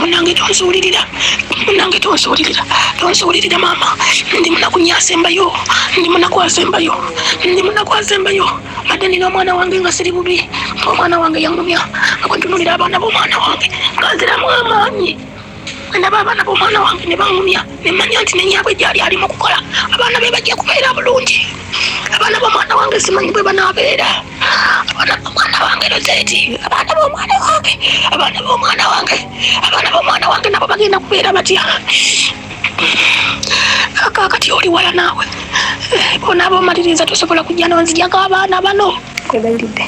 Munange tonsuulirira, munange tonsuulirira, tonsuulirira maama. Ndi munaku nnyo asembayo, ndi munaku asembayo, ndi munaku asembayo. Mbadde nina omwana wange nga siri bubi, omwana wange yaŋŋumya nga bwe ntunuulira abaana b'omwana wange nga nziramu amaanyi. Bwe ndaba abaana b'omwana wange ne baŋŋumya ne mmanya nti ne nnyaabwe gy'ali ali mu kukola, abaana be bajja kubeera bulungi. Abaana b'omwana wange simanyi bwe banaabeera. Abaana b'omwana wange Rosette, abaana b'omwana wange, abaana b'omwana wange, abaana b'omwana wange nabo bagenda kubeera batya? Kaakati oli wala naawe, bw'onaaba omaliriza tosobola kujja n'onzigyako abaana bano. Nkwegayiridde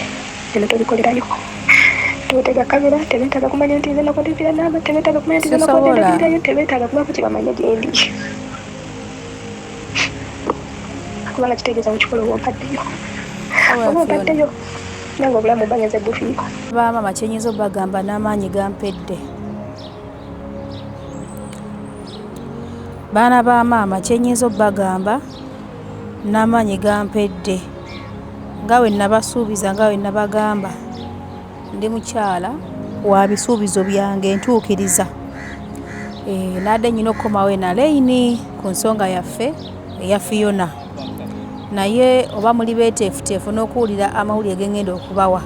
bino tobikolerayo. Totega kamera, tebeetaaga kumanya nti nze nakuwadde namba, tebeetaaga kumanya nti nze nakuwadde Sisobola. ndagirirayo, tebeetaaga kubaako kye bamanya gyendi. Kubanga kitegeeza okikola oba ompaddeyo. Oba ompaddeyo nange obulamu mba ngenze bufiirwa. Bamaama kyenyinza obagamba n'amaanyi gampedde. Baana ba maama kyenyinza obagamba n'amaanyi gampedde nga bwe nabasuubiza nga bwe nabagamba ndi mukyala wa bisuubizo byange ntuukiriza. Nadde nnyina okukomawo eno Aleini ku nsonga yaffe eya Fiona, naye oba muli beeteefuteefu n'okuwulira amawulire ge ŋŋenda okubawa,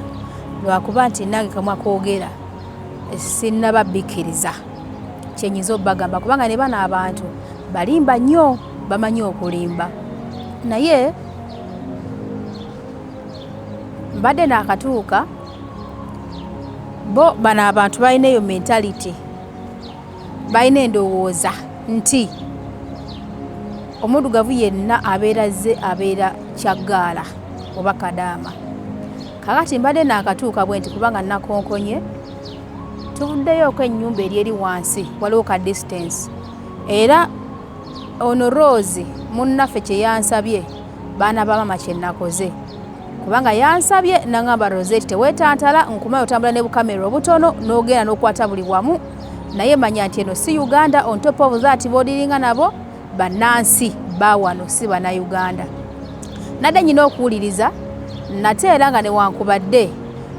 lwakuba nti nange kamwa koogera sinnaba bikkiriza kye nnyinza obbagamba, kubanga ne bano abantu balimba nnyo, bamanyi okulimba. Naye mbadde naakatuuka, bo bano abantu balina eyo mentality, balina endowooza nti omuddugavu yenna abeera azze abeera kyaggaala oba kadaama. Kaakati mbadde naakatuuka bwe nti kubanga nakonkonye, tuvuddeyooko ennyumba eri eri wansi, waliwo ka distance, era ono Rose munnaffe kye yansabye baana ba maama kye nakoze, kubanga yansabye nangamba Rosette teweetantala nkumayo otambula ne bukamera obutono n'ogenda n'okwata buli wamu, naye manya nti eno si Uganda. On top of that b'odiringa nabo bannansi ba wano si bannayuganda. Nadde nyina okuwuliriza nate era nga newankubadde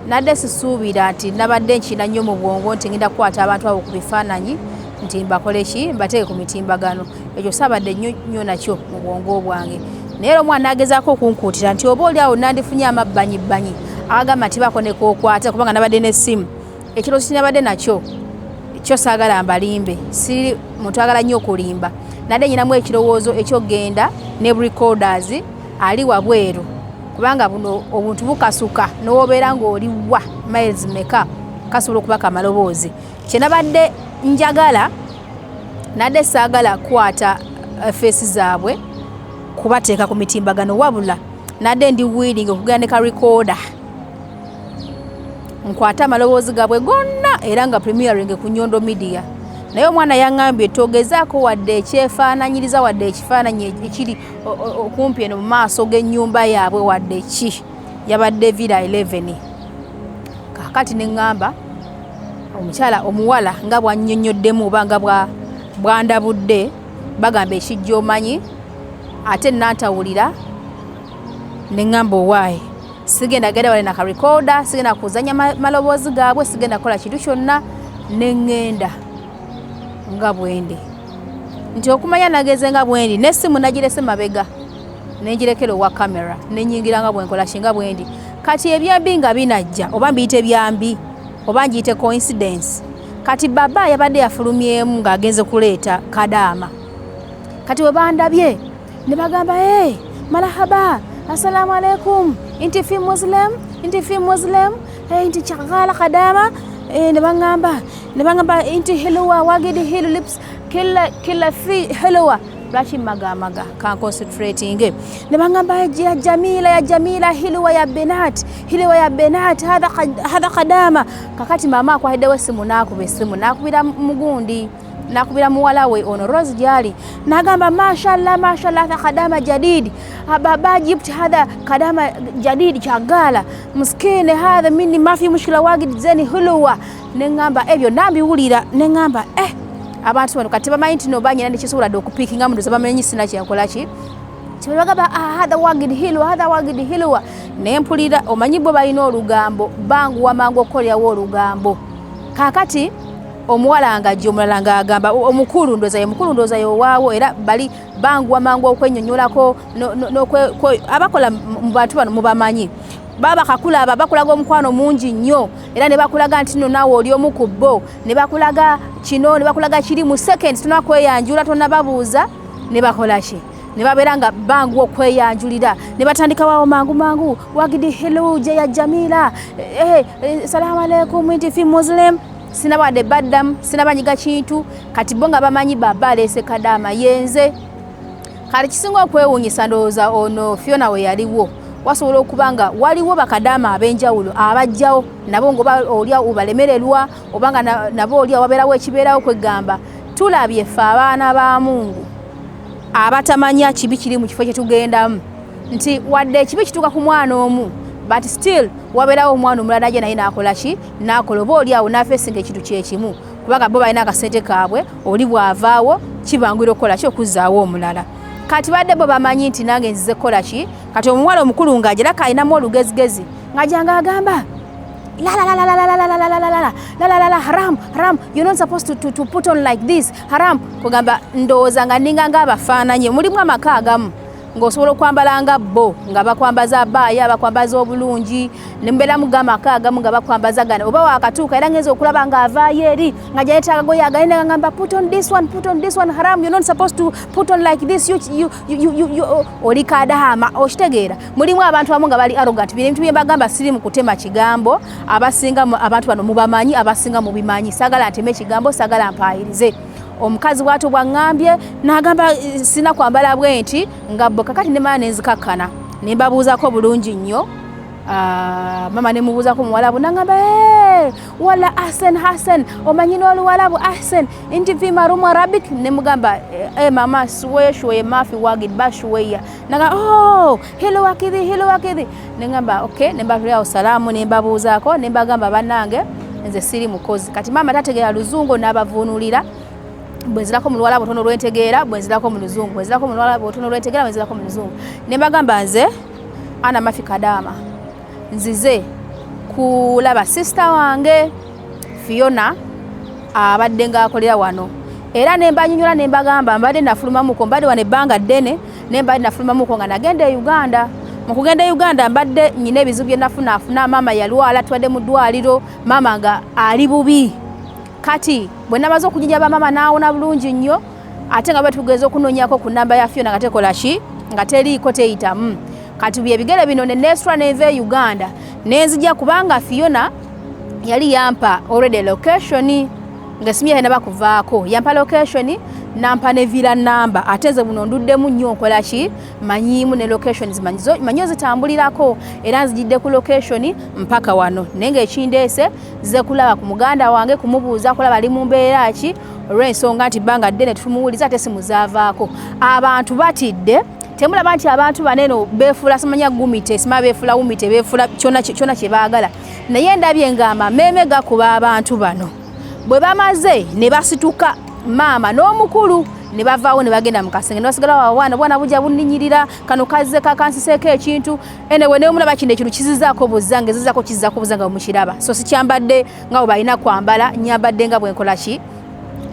nadde sisuubira nti nabadde nkina nnyo mu bwongo nti ngenda kukwata abantu abo ku bifaananyi nti mbakole ki, mbateeke ku mitimbagano, ekyo saabadde nnyo nnyo nakyo mu bwongo bwange. Naye era omwana agezaako okunkuutira nti oba oli awo nandifunye amabbanyibbanyi agamba nti baako ne k'okwata, kubanga nabadde n'essimu. Ekirowoozo kye nabadde nakyo kyo saagala mbalimbe, siri muntu agala nnyo okulimba. Nadde nyinamu ekirowoozo eky'okugenda ne recorders ali wabweru, kubanga buno obuntu bukasuka n'obeera ng'oli wa miles meka kasobola okubaka amaloboozi. Kye nabadde njagala, nadde saagala kukwata feesi zaabwe kubateeka ku mitimbagano, wabula nadde ndi willing okugenda ne ka recorder nkwate amaloboozi gaabwe gonna era nga premiering ku Nyondo Media. Naye omwana yaŋŋambye togezaako wadde ekyefaananyiriza wadde ekifaananyi ekiri okumpi eno mu maaso g'ennyumba yaabwe wadde ki, yabadde Villa 11. Kaakati ne ŋŋamba omukyala omuwala nga bw'annyonnyoddemu oba nga bw'andabudde, bagamba ekijja omanyi ate nantawulira, ne ŋŋamba owaaye sigenda genda wale na ka recorder, sigenda kuzanya maloboozi gaabwe, sigenda kukola kintu kyonna, ne ŋŋenda nga bwendi nti okumanya nageze nga bwendi n'essimu nagirese mabega ne ngirekera owa kamera ne nnyingira nga bwenkola ki nga bwendi. Kati ebyembi nga binajja, oba mbiyite byambi oba ngiyite coincidence, kati baba yabadde yafulumyemu ng'agenze kuleeta kadaama. Kati we bandabye ne bagamba hey, marahaba, assalamu alaikum, inti fi muslim, inti fi muslim, hey, inti chagala kadama. Hey, ne bangamba inti hiluwa wagidi hilu lips kila kila fi hiluwa. Lwaki magamaga kan concentrating? Ne bangamba ya Jamila, ya Jamila hiluwa ya Benat, hiluwa ya Benat, hadha kadama. Kakati mama akwahiddewo essimu n'akuba essimu n'akubira mugundi, n'akubira muwala we ono Rose gyali, n'agamba mashallah mashallah hadha kadama jadid, baba jibt hadha kadama jadid chagala muskini hadha minni mafi mushkila wagid zeni huluwa. Ne ŋŋamba ebyo nambiwulira, ne ŋŋamba abantu bano kati bamanyi nti no banyina nekisobola dde okupiikinga mundu bamanyi sina kyenkola ki kyebagamba hadha wagid hilwa, hadha wagid hilwa. Ne mpulira omanyi bo balina olugambo, banguwa mangu okukolerawo olugambo. Kaakati Omuwala nga ajja, omulala ng'agamba omukulu ndowooza ye mukulu, ndowooza ye owaawo, era bali banguwa mangu okwennyonnyolako abakola mu bantu bano mubamanyi, baba bakakulaba bakulaga omukwano mungi nnyo, era ne bakulaga nti nno naawe oli omu ku bo, ne bakulaga kino ne bakulaga kiri. Mu seconds tonakweyanjula, tonababuuza, ne bakola ki, ne babeera nga banguwa okweyanjulira, ne batandika waawo mangu mangu, wagidi hello jeya Jamila, salamu aleikum, nti fi Muslim. Sinabawadde baddamu, sinabanyiga kintu. Kati bo nga bamanyi baba aleese kadaama yenze. Kati kisinga okwewuunyisa, ndowooza ono Fiona we yaliwo, wasobola okuba nga waliwo bakadaama ab'enjawulo abajjawo nabo ngaoba oli obalemererwa, oba nga nabo oli wabeerawo ekibeerawo. Kwegamba tulabye ffe abaana ba Mungu abatamanya kibi kiri mu kifo kye tugendamu, nti wadde ekibi kituuka ku mwana omu, but still wabeerawo omwana omulala najja naye n'akola ki, n'akola, oba oli awo n'afeesinga ekintu kyekimu, kubanga bo balina akasente kaabwe. Oli bw'avaawo kibanguyira okukola ki, okuzzaawo omulala. Kati badde bo bamanyi nti nange nzize kukola ki. Kati omuwala omukulu ng'agira kalinamu olugezigezi, ng'ajja ng'agamba la la la la la la la la la la la la la la la la, haram, haram, you're not supposed to put on like this, haram. Kugamba ndowooza nga ninga ng'abafaananye mulimu amaka agamu ng'osobola okwambala nga bo nga bakwambaza baaya, bakwambaza obulungi, ne mubeeramu g'amaka agamu nga bakwambaza gana oba wakatuuka. Era ngenza okulaba ng'avaayo eri nga gyaleeta akagoye aganene, ngamba, "Put on this one, put on this one, haram, you're not supposed to put on like this, you oli kadaama." Okitegeera, mulimu abantu abamu nga bali arrogant. Bino ebintu bye mbagamba siri mu kutema kigambo. Abasinga abantu bano mubamanyi, abasinga mubimanyi. Saagala nteme ekigambo, saagala mpaayirize. Omukazi bwatyo bwaŋŋambye, n'agamba sina kwambala bwe nti nga bo. Kakati nemala nenzikakkana, ne mbabuuzako bulungi nnyo. Ah, mama nemubuuzako muwalabu, nagamba, "Hey, wala ahsen hasen, omanyi n'oluwalabu, ahsen inti fi marum Arabic." Nemugamba, "Hey, mama, shweye shweye mafi wagid ba shweya." Naga, "Oh, hello wakidhi, hello wakidhi." Nengamba, "Okay." Nembatulirawo salaamu, nembabuuzaako, nembagamba, "Bannange, nze siri mukozi." Kati maama tategeera luzungu, n'abavuunulira, bwenzirako mu luwalabu otono lwentegeera, bwenzirako mu luzungu, bwenzirako mu luwalabu otono lwentegeera, bwenzirako mu luzungu. Nembagamba, "Nze ana mafi kadaama, nzize kulaba sister wange Fiona abadde ng'akolera wano." Era nembanyonyola, nembagamba mbadde nafulumamuko, mbadde wano ebbanga ddene, naye mbadde nafulumamuko nga nagenda e Uganda. Mu kugenda e Uganda mbadde nyina ebizibu bye nafunaafuna, maama yalwala, tubadde mu ddwaliro, maama nga ali bubi. Kati bwe namaze okujjanjaba maama n'awona bulungi nnyo, ate nga batugeza okunoonyako ku namba ya Fiona nga tekola ki, nga teriiko, teyitamu. Kati byebigere bino ne neesula nenva e Uganda nenzija, kubanga Fiona yali yampa already location nga simu yalina bakuvaako, yampa location, nampa ne villa number. Ate nze buno nduddemu nnyo, nkola ki, manyiimu ne locations, manyi ozitambulirako, era nzijidde ku location mpaka wano. Naye ng'ekindeese ze kulaba ku muganda wange, kumubuuza, kulaba ali mu mbeera ki, olw'ensonga nti bbanga ddene tumuwuliza ate simuzaavaako. Abantu batidde, temulaba nti abantu baneno beefuula simanya gumite, sima beefuula wumite, beefuula kyonna kyonna kye baagala. Naye ndabye ng'amameeme gakuba abantu bano bwe bamaze ne basituka, maama n'omukulu ne bavaawo ne bagenda mu kasenge, ne basigala wawana bwana bujja bunninyirira. Kano kazze kakansiseeko ekintu. Anyway, nemulaba kino ekintu kizizaako buzza, ngezizaako kizizaako buzza nga bwemukiraba. So sikyambadde nga bwe balina kwambala, nyambadde nga bwenkola ki,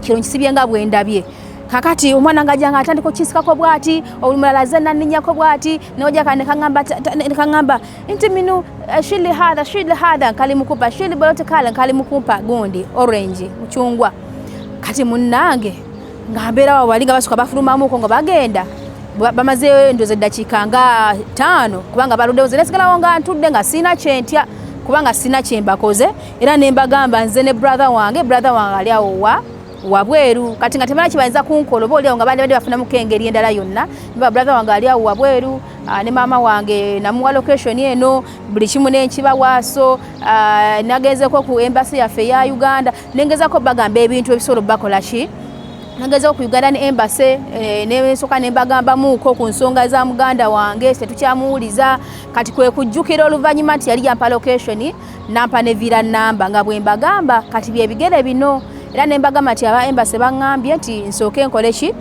kino nkisibye nga bwendabye. Kakati omwana ngajja nga atandika okisikako bwati, omulala azze nanninyako bwati, newajja nekaŋŋamba nti minu shili hadha, shili hadha, nkali mukumpa shili bolotekale, nkali mukumpa gundi orange, mucungwa. Kati munnange nga mbeera wawo, bali nga basuka bafulumamuko nga bagenda, bamazeeyo endoza eddakiika nga 5, kubanga baluddewo. Nze nesigalawo nga ntudde nga sirina kyentya, kubanga sirina kyembakoze. Era ne mbagamba nze ne brother wange, brother wange ali awo wa wabweru, kati nga tebana kibayinza kunkola, oba oliawo nga bandibadde bafunamuko engeri endala yonna. Niba brother wange ali awo wabweru, ne maama wange namuwa location eno, buli kimu nenkibawa. So nagezeko ku embassy yaffe eya Uganda, nengezako bagamba ebintu ebisobola obakola ki. Nagezeko ku Ugandan embassy, nensooka nembagambamuuko ku nsonga za muganda wange, tetukyamuwuliza. Kati kwe kujjukira oluvannyuma nti yali yampa location, nampa ne villa number nga bwe mbagamba. Kati byebigere bino, era ne mbagamba nti aba embassy baŋŋambye nti nsooke nkole ki,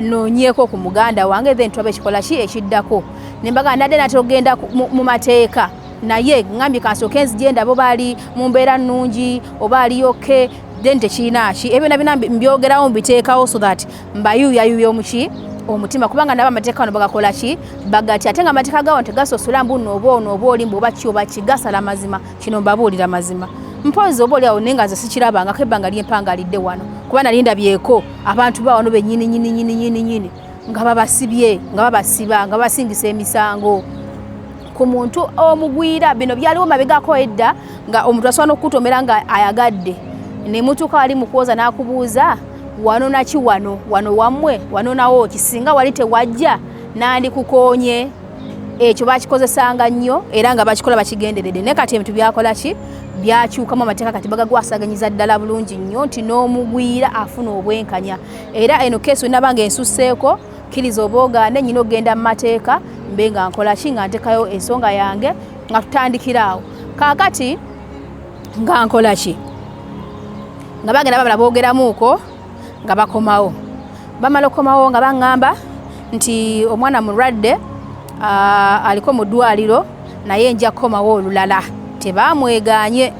noonyeeko ku muganda wange, then tulabe ekikola ki ekiddako. Ne mbagamba nadde natera okugenda mu mateeka, naye ŋŋambye kansooke nzije ndabo baali mu mbeera nnungi oba ali okay. Then tekirina ki, ebyo byonna mbyogerawo, mbiteekawo so that mbayuuyayuuya omuki omutima, kubanga nabo amateeka wano bagakola ki, bagati, ate nga amateeka gawo tegasosola mbu nno oba ono oba oli mbu oba ki oba ki, gasala mazima. Kino mbabuulira mazima. Mpozi oba oli awo, naye nga nze sikirabangako ebbanga lyempangalidde wano, kuba nali ndabyeko abantu ba wano bennyini nyini nyini nyini nyini nga babasibye, nga babasiba, nga babasingisa emisango ku muntu omugwira. Bino byaliwo mabegako edda, nga omuntu asobola n'okukutomera nga ayagadde, ne mutuuka wali mu kwoza n'akubuuza, "Wano naki? Wano wano wammwe? Wano nawo ki? Singa wali tewajja nandikukoonye." Ekyo bakikozesanga nnyo era nga bakikola bakigenderedde. Naye kati ebintu byakola ki, byakyukamu. Amateeka kati bagagwasaganyiza ddala bulungi nnyo nti n'omugwira afuna obwenkanya. Era eno case wenaba nga ensusseeko, kkiriza oba ogaane, nyina okugenda mu mateeka, mbe nga nkola ki, nga ntekayo ensonga yange, nga tutandikira awo. Kaakati nga nkola ki, nga bagenda bamala boogeramuuko, nga bakomawo, bamala okukomawo nga baŋŋamba nti omwana mulwadde, aliko mu ddwaliro, naye nja kukomawo olulala. Tebamweganye.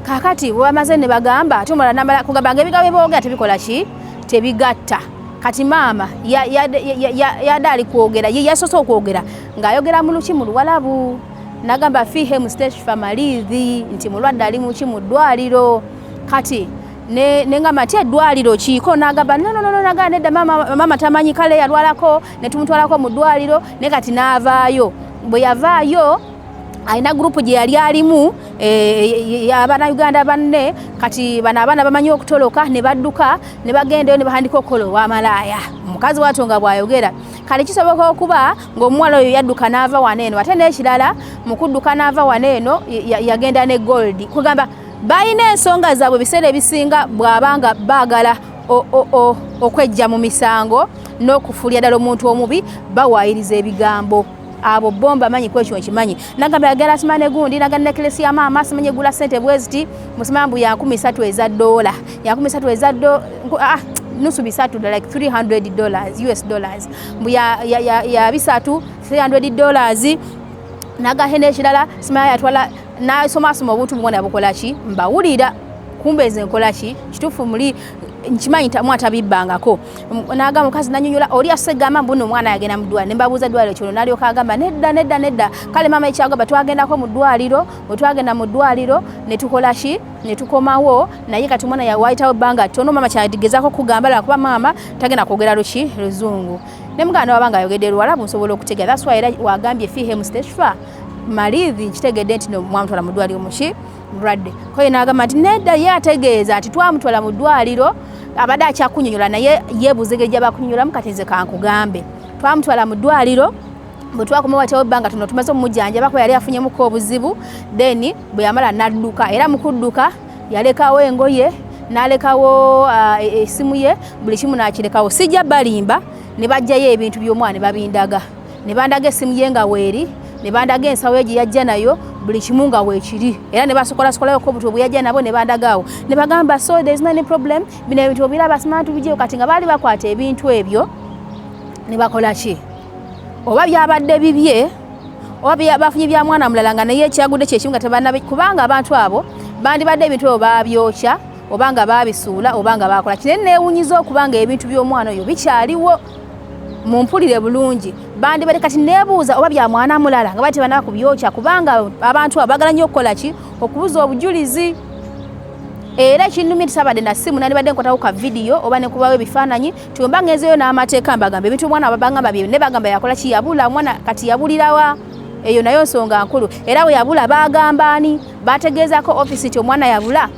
Kaakati bwe bamaze ne bagamba ate omulala namala kugamba nga ebigambo byeboogera tebikola ki, tebigatta. Kati maama yadde ali kwogera, ye yasoose okwogera ng'ayogera mu luki, mu Luwalabu, nagamba fihe mustashfa maridhi, nti mulwadde ali muki, mu ddwaliro. Kati nengamba nti eddwaliro kiiko? Nagamba no, no, no, no, nagamba nedda, mama, mama tamanyi. Kale yalwalako ne tumutwalako mu ddwaliro, naye kati n'avaayo. Bwe yavaayo alina group gye yali alimu abannayuganda banne. Kati bano abaana bamanyi okutoloka, ne badduka ne bagendayo ne bahandika okukola obwamalaaya. Omukazi wato nga bw'ayogera, kale kisoboka okuba ng'omuwala oyo yadduka n'ava wano eno. Ate n'ekirala, mu kudduka n'ava wano eno yagenda ne gold. Kugamba balina ensonga zaabwe. Ebiseera ebisinga bw'abanga baagala okwejja mu misango n'okufuulira ddala omuntu omubi, bawaayiriza ebigambo. Abo bo mbamanyi, kwekyo nkimanyi. Nagamba yagala simane gundi, naga necklace ya maama, simanye gula sente bweziti, musima mbu ya 30,000 eza dola, ya 30,000 eza do, ah, nusu bisatu, like $300, US dollars, mbu ya bisatu, $300. Nagahe n'ekirala, simanya yatwala nasomasoma obuntu bumwana bukola ki. Mbawulira kumbe nze nkola ki, kituufu muli nkimanyi omwana tabibbangako. Nagamba omukazi nanyonyola oli asegamba mbu nno omwana yagenda mu ddwaliro. Ne mbabuuza ddwaliro kyono, nalyoka agamba nedda, nedda, nedda. Kale maama ekyagamba twagendako mu ddwaliro, bwe twagenda mu ddwaliro ne tukola ki, ne tukomawo. Naye kati omwana wayitawo ebbanga ttono. Maama kyagezaako kugamba lwakuba maama tagenda kwogera luki, Luzungu. Ne muganda waba nga ayogedde Luwalabu nsobola okutegera. That's why era wagambye fihe mustashfa maridhi, nkitegedde nti no mwamutwala mu ddwaliro muki, mulwadde. Koye n'agamba nti nedda, ye ategeeza nti twamutwala mu ddwaliro. Abadde akyakunyonyola, naye yeebuuza engeri gy'abakunyonyolamu. Kati nze kankugambe, twamutwala mu ddwaliro, bwe twakoma watawo ebbanga tuno tumaze omumujjanjaba kuba yali afunyemuko obuzibu. Then bwe yamala n'adduka, era mu kudduka yalekawo engoye, n'alekawo essimu ye, buli kimu n'akirekawo. Sijja balimba, ne bajjayo ebintu by'omwana ne babindaga, ne bandaga essimu ye nga weeri, ne bandaga ensawo ye gye yajja nayo, buli kimu nga weekiri. Era ne basokolasokolayoko obutwe bwe yajja nabo ne bandagaawo ne bagamba, "So there is no any problem, bino ebintu obiraba, simanya tubigyeyo." Kati nga baali bakwata ebintu ebyo ne bakola ki, oba byabadde bibye oba bafunye bya mwana mulala, nga naye ekyagudde kyekimu nga tebanna, kubanga abantu abo bandibadde ebintu ebyo babyokya oba nga babisuula oba nga bakola kinene. Neewunyiza okuba nga ebintu by'omwana oyo bikyaliwo. Mumpulire bulungi, bandibadde kati neebuuza oba bya mwana mulala nga bali tebanaba kubyokya, kubanga abantu abo bagala nnyo okukola ki, okubuza obujulizi. Era ekinnumye tisabadde na ssimu, nandibadde nkwatako ka vidiyo oba nekubawo ebifaananyi tiwemba ngenzeyo n'amateeka mbagamba ebintu omwana bagamba bye ne bagamba yakola ki, yabula omwana. Kati yabulirawa? Eyo nayo nsonga nkulu. Era bwe yabula bagamba ani? Bategeezako ofisi nti omwana yabula,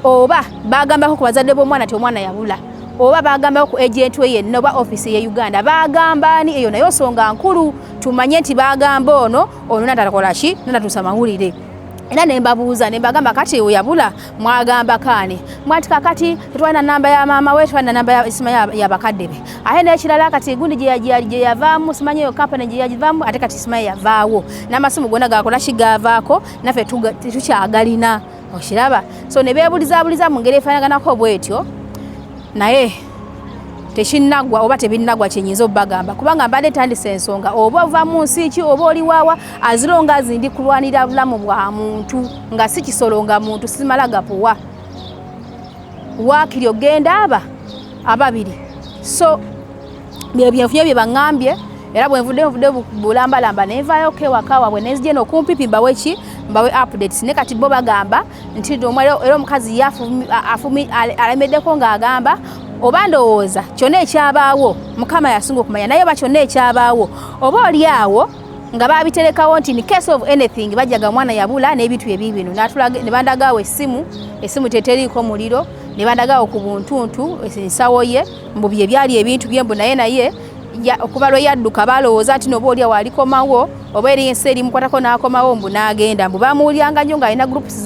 oba bagambako ku bazadde b'omwana nti omwana yabula, oba bagambako ku agent we yenna oba ofisi ye Uganda? Bagamba ani? Eyo nayo nsonga nkulu, tumanye nti bagamba ono, ono natakola ki, natatuusa mawulire. Era ne mbabuuza ne mbagamba, kati we yabula mwagamba kaani? Mwati kakati tetwalina namba ya maama we, twalina namba ya simanyi ya bakadde be. Ate n'ekirala, kati gundi gye yavaamu, simanyi eyo kampani gye yavaamu, ate kati simanyi yavaawo n'amasimu gonna gakola ki, gavaako, naffe tetukyagalina. Okiraba? So ne beebulizabuliza mu ngeri efaanaganako bwetyo, naye tekinnaggwa oba tebinnagwa. Kyenyinza obbagamba, kubanga mbadde ntandise ensonga, oba ova mu nsi ki oba oli waawa, azilonga zindi kulwanira bulamu bwa muntu nga si kisolo, nga muntu simala gapuwa. Waakiri ogenda aba ababiri. So byenfunye bye baŋŋambye, era bwe nvudde nvudde bulambalamba ne nvaayo ewaka waabwe, ne nzija eno okumpipi mbawe ki, mbawe updates. Ne kati bo bagamba nti era omukazi ye alemeddeko ng'agamba oba ndowooza kyonna ekyabaawo Mukama yasinga okumanya, naye oba kyonna ekyabaawo oba oli awo nga babiterekawo nti in case of anything bajjaga omwana yabula n'ebintu bye bino. Ne bandagaawo essimu, essimu teteriiko muliro, ne bandagaawo ku buntuntu ensawo ye, mbu bye byali ebintu bye, mbu naye okuva lwe yadduka balowooza nti noba oli awo alikomawo oba eri ensi erimukwatako n'akomawo, mbu n'agenda, mbu bamuwulyanga nnyo ng'alina groups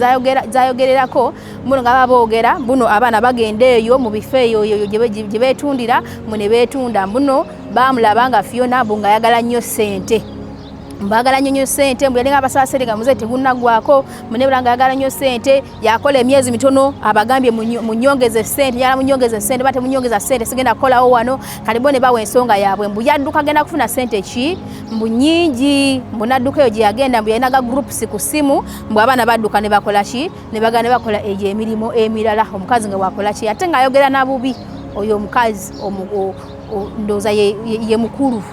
zayogererako mbuno nga baba boogera mbuno abaana bagenda eyo mu bifo eyo eyo gye beetundira, mbu ne beetunda, mbuno baamulaba nga Fiona mbu ng'ayagala nnyo ssente, mbagala nnyo nnyo ssente, mbu yalinga abasaba ssente nga muzeeyi tegunnaggwako, munebula nga ayagala nnyo ssente, yakola emyezi mitono abagambye munyongeze ssente, njagala munyongeze ssente, ba temunyongeza ssente sigenda kukolawo wano. Kati bo ne bawa ensonga yaabwe mbu yadduka agenda kufuna ssente ki, mbu nnyingi, mbu nadduka eyo gye yagenda, mbu yalinaga groups ku ssimu, mbu abaana badduka ne bakola ki, ne bagenda ne bakola egyo emirimu emirala. Omukazi nga bwakola ki, ate ng'ayogera na bubi oyo omukazi ndowooza ye mukulu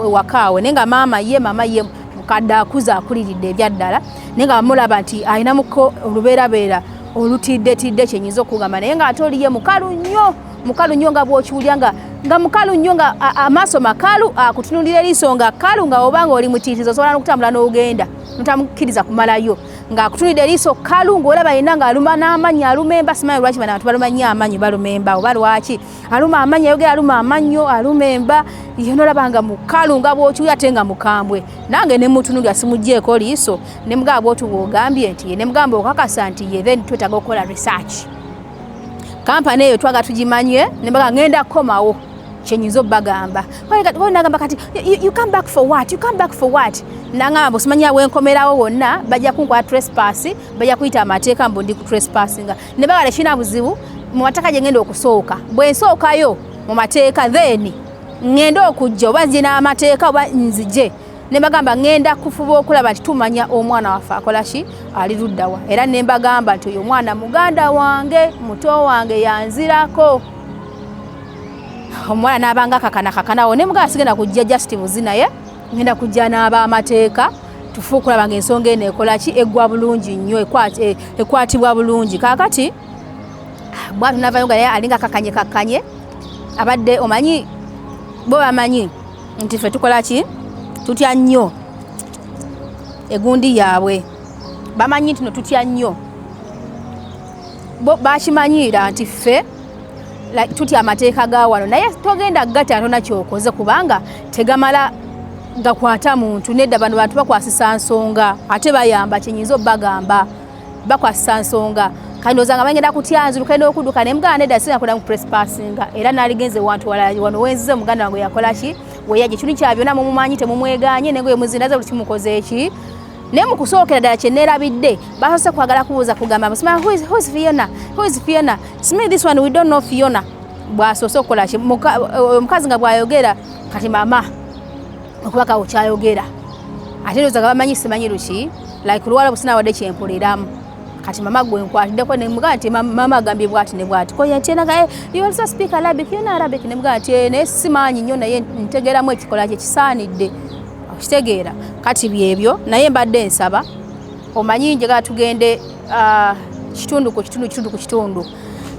ewakaawe, naye nga maama ye mukadde akuze akuliridde ebyaddala, naye nga bamulaba nti alinamuko olubeerabeera olutiddetidde kyenyinza okugamba, naye ng'ate oli ye mukalu nnyo, mukalu nnyo nga bw'okiwulira nga mukalu nnyo, nga amaaso makalu, akutunulira eriiso nga kalu, nga oba nga oli mutiitizi osobola n'okutambula n'ogenda notamukkiriza kumalayo, ng'akutunulidde eriiso kalu, ng'olaba yenna ng'aluma n'amannyo, aluma emba. Simanyi lwaki bano abantu baluma nnyo amannyo, baluma emba, oba lwaki aluma amannyo, ayogera aluma amannyo, aluma emba ye, nolaba nga mukalu nga bw'okiwulira ate nga mukambwe. Nange ne mutunulira simuggyeeko liiso, ne mugamba bw'otu bw'ogambye nti ye, ne mugamba okakasa nti ye, then twetaaga okukola research, kampani eyo twaga tugimanye, ne mbaga ngenda kukomawo kyenyinza obbagamba. Nagamba kati you come back for what, you come back for what? Nangamba mbu simanya wenkomerawo wonna bajja kunkwata trespass, bajja kuyita amateeka mbu ndi ku trespassinga. Ne bagala tekirina buzibu, mu mateeka gye ngenda okusooka, bwe nsookayo mu mateeka then ngenda okujja oba nzije n'amateeka oba nzije. Ne bagamba ngenda kufuba okulaba nti tumanya omwana waffe akola ki, ali luddawa. Era ne mbagamba nti oyo omwana muganda wange, muto wange, yanzirako. Omwana n'abanga kakana kakanawo, ne mugamba sigenda kujja just buzi, naye ngenda kujja n'ab'amateeka tufe okulaba nga ensonga eno ekola ki, eggwa bulungi nnyo, ekwatibwa bulungi. Kaakati bwatu navayo nga naye alinga kakanye kakanye abadde omanyi bo bamanyi nti ffe tukola ki, tutya nnyo egundi yaabwe, bamanyi nti no tutya nnyo bo, bakimanyiira nti ffe like, tutya amateeka ga wano, naye togenda gatya tona kyokoze kubanga tegamala gakwata muntu. Nedda, bano bantu bakwasisa nsonga ate bayamba, kyenyinza obbagamba bakwasisa nsonga. Kati ndowooza nga bagenda kutyanzuluka n'okudduka, naye muganda nedda, singa kudamu trespassing, era naligenze wantu walala wano wenzize muganda wange yakola ki, weyajja ekintu kya byonna mumumanyi temumweganye nengoye muzindaze buli kimukoze eki. Naye mu kusookera ddala kye neerabidde, basoose kwagala kubuuza kugamba simanyi who is Fiona, who is Fiona, simanyi this one, we don't know Fiona. Bw'asoose okukola ki, omukazi nga bw'ayogera kati mama okubaka kyayogera ate ndowooza nga bamanyi simanyi luki like luwala businawadde kyempuliramu. Kati mama gwe nkwatiddeko ne mugamba nti mama agambye bwati ne bwati, koye nti enaga you also speak Arabic, you know Arabic? Ne mugamba nti naye simanyi nnyo, naye ntegeeramu ekikola kye kisaanidde okitegeera. Kati byebyo, naye mbadde nsaba omanyi njagala tugende kitundu ku kitundu, kitundu ku kitundu.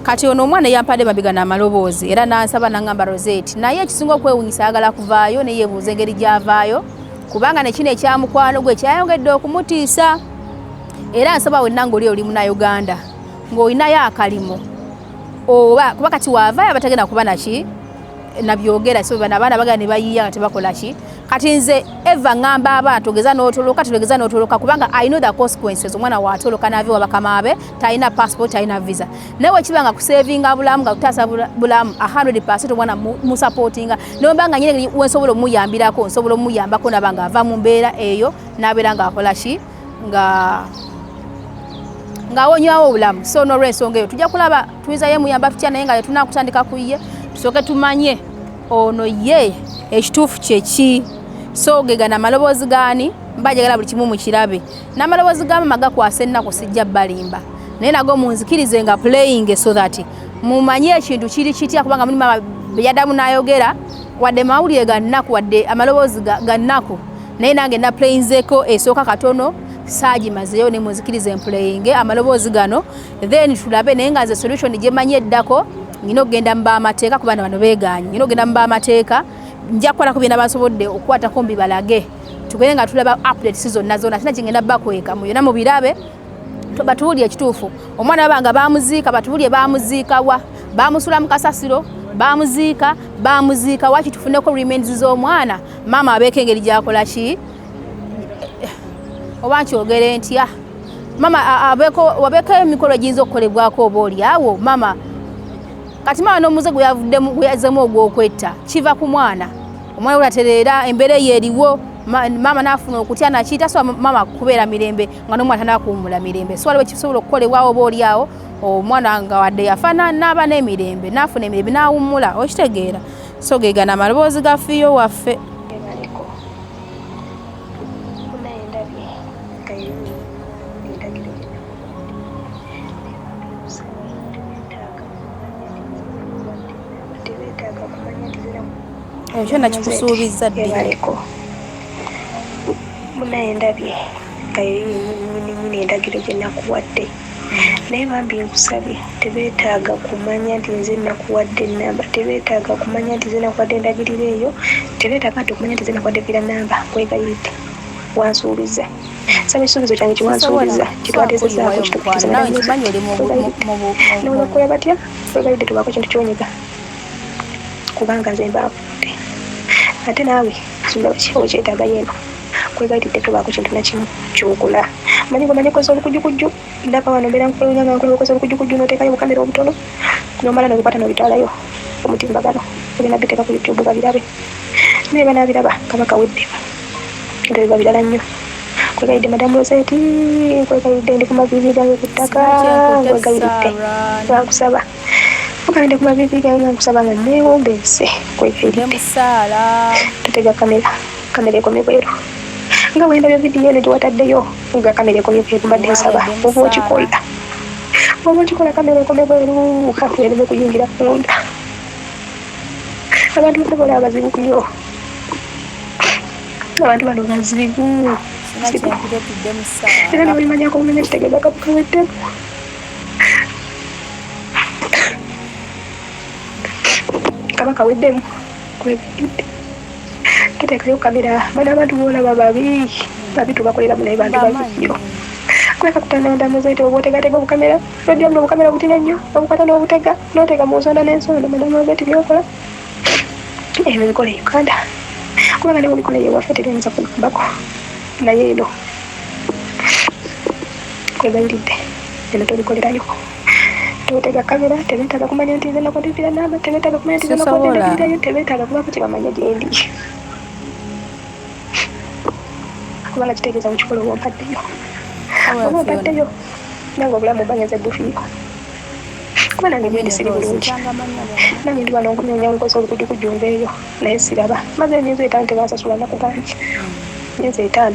Kati ono omwana yampadde mabega n'amaloboozi era nansaba nangamba Rosette, naye ekisinga okwewunyisa ayagala kuvaayo neyeebuuza engeri gy'avaayo, kubanga nekino ekyamukwano gwe kyayongedde okumutiisa. Era nsaba wenna ng'oli oli munauganda ng'olinayo akalimo oba kuba kati waavaayo abatagenda kuba naki nabyogera, so bano abaana bagenda ne bayiiya nga tebakola ki. Kati nze eva ŋŋamba abaana togeza n'otoloka, togeza n'otoloka, kubanga I know the consequences. Omwana waatoloka n'ava ewa bakama be, talina passport, talina visa, naye wekiba nga kusavinga bulamu, nga kutaasa bulamu 100%, omwana musupportinga naye mba nga nyine wensobola omuyambirako, nsobola omuyambako naba nga ava mu mbeera eyo n'abeera ng'akola ki, nga ng'awonywawo obulamu. So n'olwensonga eyo tujja kulaba tuyinza ye muyamba tutya, naye nga tetunakutandika ku ye tusooke tumanye ono ye ekituufu kyeki. So gegana amaloboozi gaani, mba njagala buli kimu mukirabe n'amaloboozi ga mama gakwasa ennaku, sijja balimba, naye nago munzikirize nga playing so that Mumanye ekintu kiri kitya, kubanga muli maama yaddamu n'ayogera, wadde mawulire ga nnaku, wadde amaloboozi ga nnaku, naye nange naplayinzeeko esooka katono, saagimazeeyo, ne muzikiriza emplayinge amaloboozi gano, then tulabe. Naye nga nze solution gye mmanyi eddako, nyina okugenda mu b'amateeka, kubanga bano beegaanye. Nyina okugenda mu b'amateeka, nja kukwatako byena basobodde okukwatako mbibalage, tugende nga tulaba updates zonna zonna. Tina kigenda bakweka mu byonna mubirabe, batuwulire ekituufu. Omwana baba nga bamuziika, batuwulire bamuziika wa, bamusula mu kasasiro, bamuziika waki, tufuneko remains z'omwana. Maama abeeko engeri gyakola ki, oba nkyogere ntya, mama abeeko wabeeko emikolo egiyinza okukolebwako oba oli awo mama. Kati mama n'omuze gwe yavuddemu, gwe yazzemu ogw'okwetta, kiva ku mwana. Omwana bw'atereera, embeera eyo eriwo, maama n'afuna okutya naki, tasobola maama kubeera mirembe nga n'omwana tanakuwummula mirembe. So waliwo ekisobola okukolebwawo oba oli awo omwana nga wadde yafa n'aba n'emirembe, n'afuna emirembe, n'awummula, okitegeera. So gegana amaloboozi ga fiyo waffe. Ebaliko munaye, ndabye nga endagiro gye nakuwadde, tebeetaaga kumanya nti zira. Ekyo nakikusuubiza ddi? Ebaleko munaye, ndabye nga nyini nyini endagiro gye nakuwadde, naye bambi nkusabye, tebeetaaga kumanya nti nze nakuwadde enamba, tebeetaaga kumanya nti nze nakuwadde endagiriro eyo, tebeetaaga nti okumanya nti nze nakuwadde villa namba. Kwegayiridde, wansuubiza, saba ekisuubizo kyange kiwansuubiza kitwatezezaako kituukirize. Nawe nkimanyi oli mu Nebakola batya, kwegayiridde, tubaako kintu kyonyiga, kubanga nze nbaavudde, ate naawe sindaba okyetaaga yeeno. Kwegayiridde, tobaako kintu nakimu kyokola. Manyi gwemanyi okozesa olukujjukujju, ndaba wano mbeera nkwewunya nga nkulaba okozesa olukujjukujju n'oteekayo obukamera obutono, nomala n'obikwata n'obitwalayo omutimbagano, ogenda biteeka ku YouTube babirabe, naye banaabiraba kaba kaweddemu, ebyo biba birala nnyo. Kwegayiridde, Madamu Rosette, nkwegayiridde, ndi ku maviivi gange ku ttaka, nkwegayiridde, nga nkusaba mugende ku maviivi gange nga nkusaba nga neewombeese, kwegayiridde, musaala. Totega kamera, kamera ekomye bweru, nga wendabye vidiyo eno gyewataddeyo nga kamera ekomye bweru. Mbadde nsaba oba okikola, oba okikola, kamera ekome bweru, ereme kuyingira munda. Abantu bano bola bazibu nnyo, abantu bano bazibu. Sina kyempiretidde musaala. Era nobimanyako bumenya, kitegeeza kabukaweddemu. Kaba kaweddemu. Kwegayiridde, tuteekayo kamera. Bano abantu boolaba babi, babi, tubakoleramu, naye bantu babi nnyo. Kuleka kutanda muzeete, oba otegatega obukamera, nojja buno obukamera butina nnyo, obukwata n'obutega n'oteeka mu nsonda n'ensonda. Madamu Rosette, byokola ebyo bikola e Uganda, kubanga ne bwebikola eyo ewaffe tebyayinza kugambako, naye eno kwegayiridde, eno tobikolerayo, totega kamera. Tebeetaaga kumanya nti nze nakuwadde villa namba, tebeetaaga kumanya nti nze nakuwadde Sisobola. endagirirayo, tebeetaaga kubaako kyebamanya gyendi, kubanga kitegeeza mukikola oba ompaddeyo, oba ompaddeyo, nange obulamu mbanyenze bufiiko, kuba nange gyendi siri bulungi. Nange ndi wano nkunoonya nkoze olukujjukujju nveeyo, naye siraba. Maze emyezi 5 tebansasula, nakugambye myezi 5.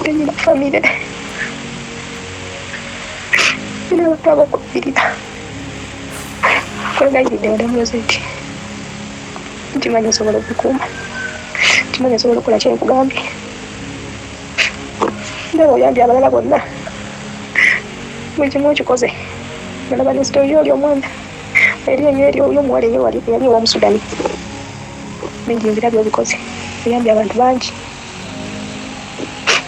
Tenyina famire, nina abantu abokubirira. Kwegayiridde, Madamu Rosette, nkimanyi osobola okukuuma, nkimanyi osobola okukola kyenkugambye. Ndaba oyambye abalala bonna, buli kimu okikoze. Nalaba ne story oli omwana eri eyo, eri oyo omuwala eyo wali eyali ow'Omusudani, bingi mbirabye obikoze, oyambye abantu bangi,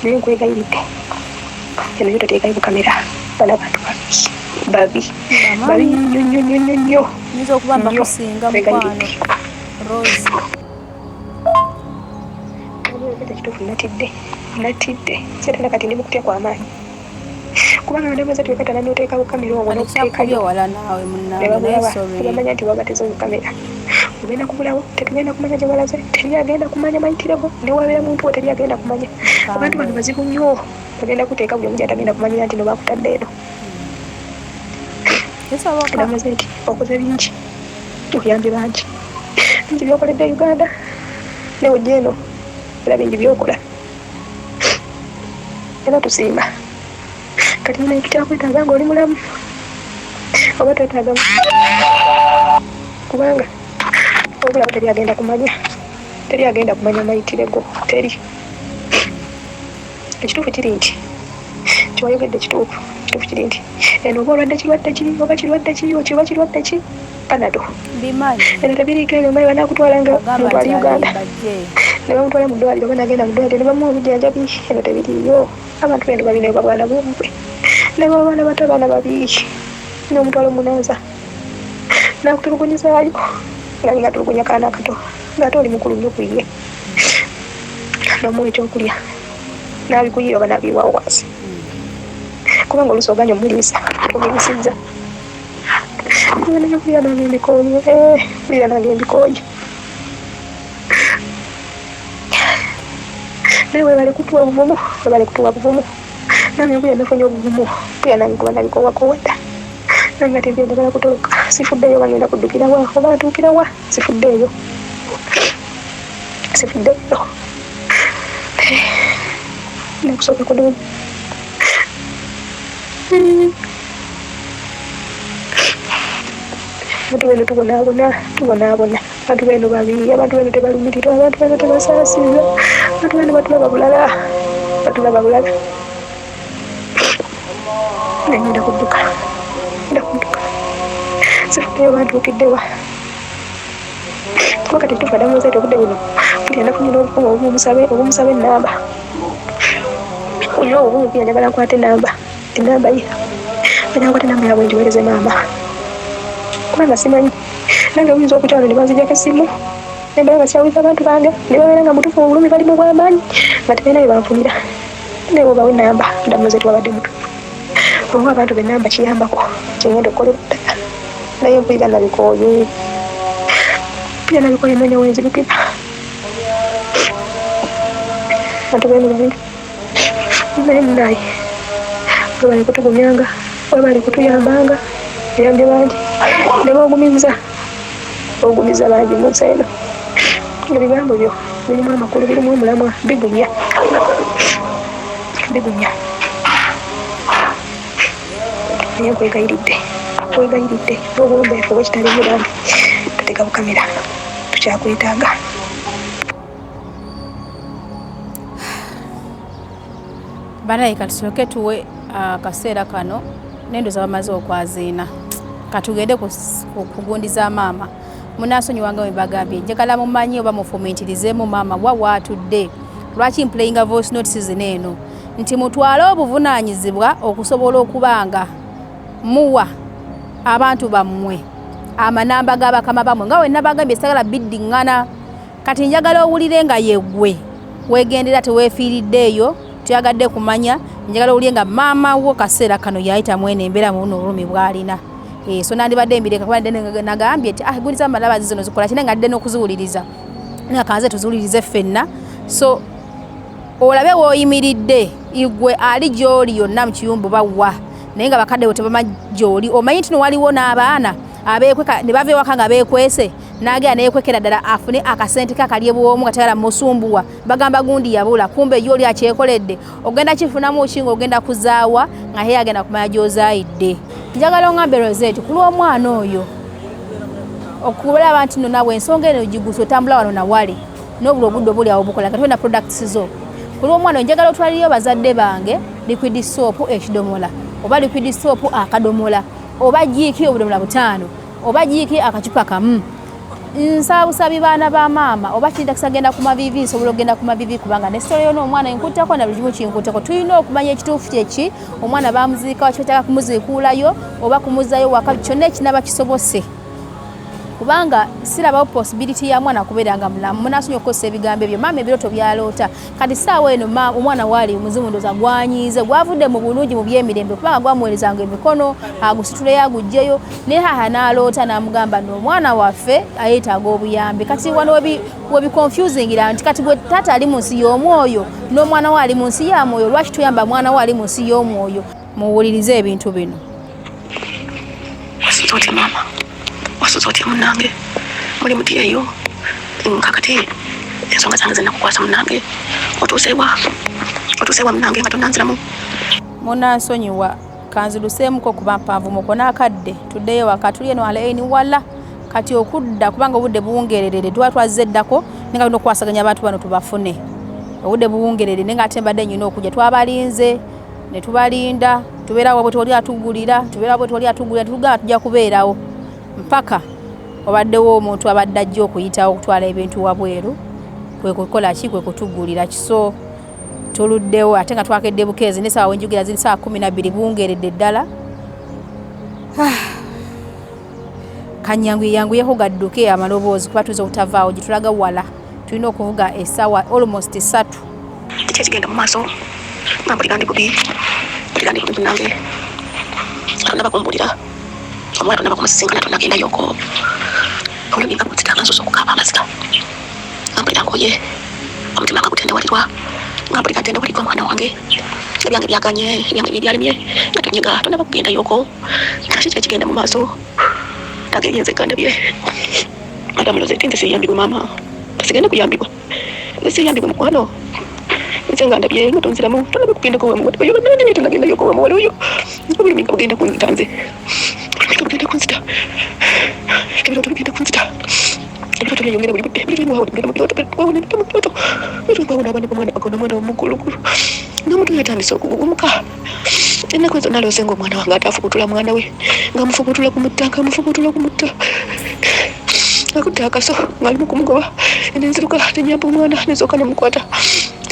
naye nkwegayiridde, eno yo toteekayo bukamera. Bano abantu babi, babi, babi nnyo nnyo nnyo nnyo nnyo. Nyinza okuba Nnyo. mbakusinga, mukwano. Kwegayiridde. Rose. Ekituufu natidde, natidde setana, kati ndi mukutya kwamaanyi, kubanga ndowooza tiwekatana noteekawo kamera obwo Kyakubye nokuteekayo wala naawe munnange, naye nebabulaba, sorry. tebamanya nti wabateze obukamera, ogenda kubulawo, tetugenda kumanya gye walaze, teri agenda kumanya mayitirego, newabeera muntu wo, teri agenda kumanya. Abantu bano bazibu nnyo, bagenda kuteeka buli omu gyatagenda kumanyira nti no bakutadde eno. Kisoboka. Ndamaze nti okoze bingi, oyambye bangi, bingi byokoledde Uganda, newe ojja eno era bingi byokola, era tusiima. Kati munaye tukyakwetaaga nga oli mulamu. Oba twetaaga kubanga obulaba teri agenda kumanya, teri agenda kumanya mayitire go, teri. Ekituufu kiri nti kyewayogedde kituufu. Ekituufu kiri nti eno oba olwadde kirwadde ki, oba kirwadde ki, okiba kirwadde ki, Panado Mbimanyi. Eno tebiriiko ebyo. Mayi banakutwala nga Ogamba muntu nti ali Uganda alimba gye. Ne bamutwala mu ddwaliro, oba nagenda mu ddwaliro ne bamuwa obujjanjabi. Eno tebiriiyo. Abantu beno babi, naye babwana bwabwe naye abaana bato, abaana babi. N'omutwalo omunaaza nakutulugunyizaayo nga nga tulugunya kaana akato ng'ate oli mukulu nnyo ku ye, n'omuwa ekyokulya n'abikuyiira oba n'abiyiwawo wansi, kubanga oluusi oganye omuliisa, omuliisizza. Mpulira nange mbikooye, mpulira nange mbikooye, naye webale kutuwa buvumu, webale kutuwa buvumu. Nange mpulira nafunye obuvumu, mpulira nange kuba nabikoowakoowa dda. Nange ate mpulira njagala kutoloka, sifuddeeyo. Oba ngenda kuddukira wa, oba ntuukira wa, sifuddeeyo, sifuddeeyo. Nakusooka kuno abantu beno tubonaabona, tubonaabona. Abantu beno babi, abantu beno tebalumirirwa, abantu beno tebasaasirwa, abantu beno batulaba bulala, batulaba bulala. Ngenda kudduka, ngenda kudduka, sifuddeyo bantuukiddewa, kuba kati tufa damuzeete. Obudde buno mpulira nafunye n'obukumu obumusabe, obumusaba enamba olina obubumu. Mpulira njagala nkwate enamba, enamba ye njagala nkwate enamba yabwe ngiweereze maama, kubanga simanyi nange buyinza okutya wano ne banzijako essimu, nembeera nga kyawuliza abantu bange ne babeera nga mutuufu mu bulumi bali mu bw'amaanyi nga tebalina bye banfunira. Naye bwobawa enamba, ndamuze tiwabadde mutuufu, oba abantu benamba kiyambako kyengenda okukolera ddala. Naye mpulira nabikooye, mpulira nabikooye, noonya wenzirukira. Abantu beno babi, naye munaye webale kutugumyanga, webale kutuyambanga. Oyambye bangi ne bogumiza, ogumiza bangi mu nsi eno. Ebigambo byo birimu amakulu, birimu omulamwa, bigumya, bigumya. Naye nkwegayiridde, nkwegayiridde n'obuwombeefu obwekitalo ennyo, bambi toteka bukamera, tukyakwetaaga. Banaye katusooke tuwe akaseera kano nendoza bamaze okwaziina, katugende ku kugundi za maama. Munansonyiwanga bwe bagambye, njagala mumanyi oba mufumiitirizeemu maama wa waatudde. Lwaki mplayinga voice notes zino eno? Nti mutwale obuvunaanyizibwa okusobola okuba nga muwa abantu bammwe amanamba g'abakama bammwe, nga wenna bagambye sagala biddiŋŋana. Kati njagala owulire nga yeggwe wegendera, teweefiiriddeeyo, tuyagadde kumanya. Njagala owulire nga maama wo kaseera kano yayita mwene embeera mu buno obulumi bw'alina. So nandibadde mbireka kuba nagambye nti ah, gundi z'amalabazi zino zikola kine nga dde n'okuziwuliriza, nga kanze tuziwulirize ffenna. So olabe w'oyimiridde igwe ali gy'oli yonna mu kiyumbu bawa, naye nga bakadde bo tebamanyi gy'oli. Omanyi nti no waliwo n'abaana abeekweka ne bava ewaka nga beekwese, n'agenda neyekwekera ddala afune akasente ke akalye bwomu nga tayala musumbuwa, bagamba gundi yabula, kumbe ye oli akyekoledde. Ogenda kifunamu ki ng'ogenda kuzaawa nga ye agenda kumanya gy'ozaayidde? Njagala ongambe Rosette, ku lw'omwana oyo, okulaba nti no nawe ensonga eno gigusa otambula wano nawali n'obula obudde obuli awo bukola kati na products zo. Ku lw'omwana oyo njagala otwaliriyo bazadde bange liquid soap ekidomola, oba liquid soap akadomola, oba Jik obudomola 5, oba Jik akacupa kamu. Nsaba busabi baana ba maama, oba kintakisa genda ku mavivi, nsobola okugenda ku mavivi, kubanga ne story yona omwana enkuttako na buli kimu kinkuttako. Tulina okumanya ekituufu kyeki. Omwana bamuziika wakibataka kumuziikuulayo oba kumuzzayo waka, kyonna ekinaba kisobose, kubanga sirabawo possibility ya mwana kubeera nga mulamu. Munasonyiwa okukozesa ebigambo ebyo, maama ebirooto byaloota. Kati saawa eno omwana waali omuzimu ndoza gwanyiize, gwavudde mu bulungi mu byemirembe, kubanga gwamuweerezanga emikono agusituleyo aguggyeyo, naye haha n'aloota n'amugamba n'omwana waffe ayeetaaga obuyambi. Kati wano webiconfusingira nti kati gwe taata ali mu nsi y'omwoyo n'omwana we ali mu nsi ya mwoyo, lwaki tuyamba mwana we ali mu nsi y'omwoyo? Muwulirize ebintu bino. Wasuze otya maama? Wasuze otya munnange? Muli muti eyo? Kakati ensonga zange zenakukwasa munnange, otuuseewa? Otuuseewa munnange nga tonnanziramu? Munansonyiwa. Kanziruseemuko kuba mpanvumuko n'akadde tuddeyo waka, tuli eno Al Ain wala kati okudda kubanga obudde buwungererere, tuba twazze eddako naye nga tulina okukwasaganya abantu bano tubafune. Obudde buwungerere naye nga ate mbadde nyina okujja, twabalinze ne tubalinda, tubeerawo bwe twali atugulira, tubeerawo bwe twali atugulira, tugamba tujja kubeerawo mpaka wabaddewo omuntu abadde ajja okuyitawo okutwala ebintu wabweru, kwe kukola ki, kwe kutugulira kiso. Tuluddewo ate nga twakedde bukeezi, n'essaawa wenjogera ziri ssaawa 12, buwungeredde ddala. Kanyanguye yanguyeko gadduke amaloboozi kuba tuyinza obutavaawo gye tulaga wala, tulina okuvuga essaawa almost 3. Kiki ekigenda mu maaso? Nga mpulira ndi bubi, mpulira ndi bubi munnange. Tonnaba kumbuulira, omuwala tonnaba kumusisinkana, tonnagendayoko. Obulumi nga bunzita nga nsusse okukaaba amaziga. Nga mpulira nkooye, omutima nga gutendewalirwa, nga mpulira ntendewaliddwa mwana wange. Ebyange byaganye, ebyange bye byalemye, nga tonyega, tonnaba kugendayoko. Kiki ekigenda mu maaso? Nange nzekka ndabye. Madamu Rosette nze siyambibwe maama, sigenda kuyambibwa. Nze siyambibwe mukwano. Nze nga ndabye nga tonziramu, tonnaba kugendako wa muwala oyo, bannange tonnagendayoko wa muwala oyo. Obulumi nga bugenda kunzita nze. Obulumi nga bugenda kunzita. Ebirooto bigenda kunzita. Ebirooto byeyongera buli budde. Buli lwe ngwawo mu birooto, ngwawo ne mu birooto. Buli lwe ngwawo n'abaana b'omwana wange omwana omukulukulu. N'omuto yatandise okugugumuka. Ennaku ezo naloose ng'omwana wange ate afubutula mwana we, ng'amufubutula kumutta, ng'amufubutula kumutta. Akutte akaso ng'ali mu kumugoba, ne nziruka ne nnyamba omwana ne nsooka ne mukwata.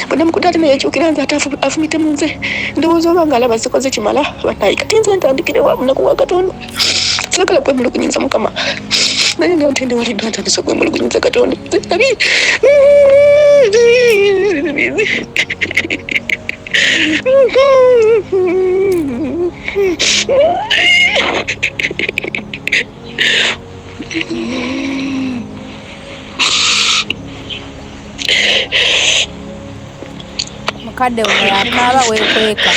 Bwe namukutte ate ne yeekyukira nze ate afumite mu nze. Ndowooza oba ng'alaba sikoze kimala, bannaaye kati nze ntandikire wa munaku wa Katonda. Saagala kwemulugunyiza Mukama, naye nga ntendewaliddwa ntandise okwemulugunyiza Katonda. Nze ndabye. Mukadde ono yakaaba weekweka.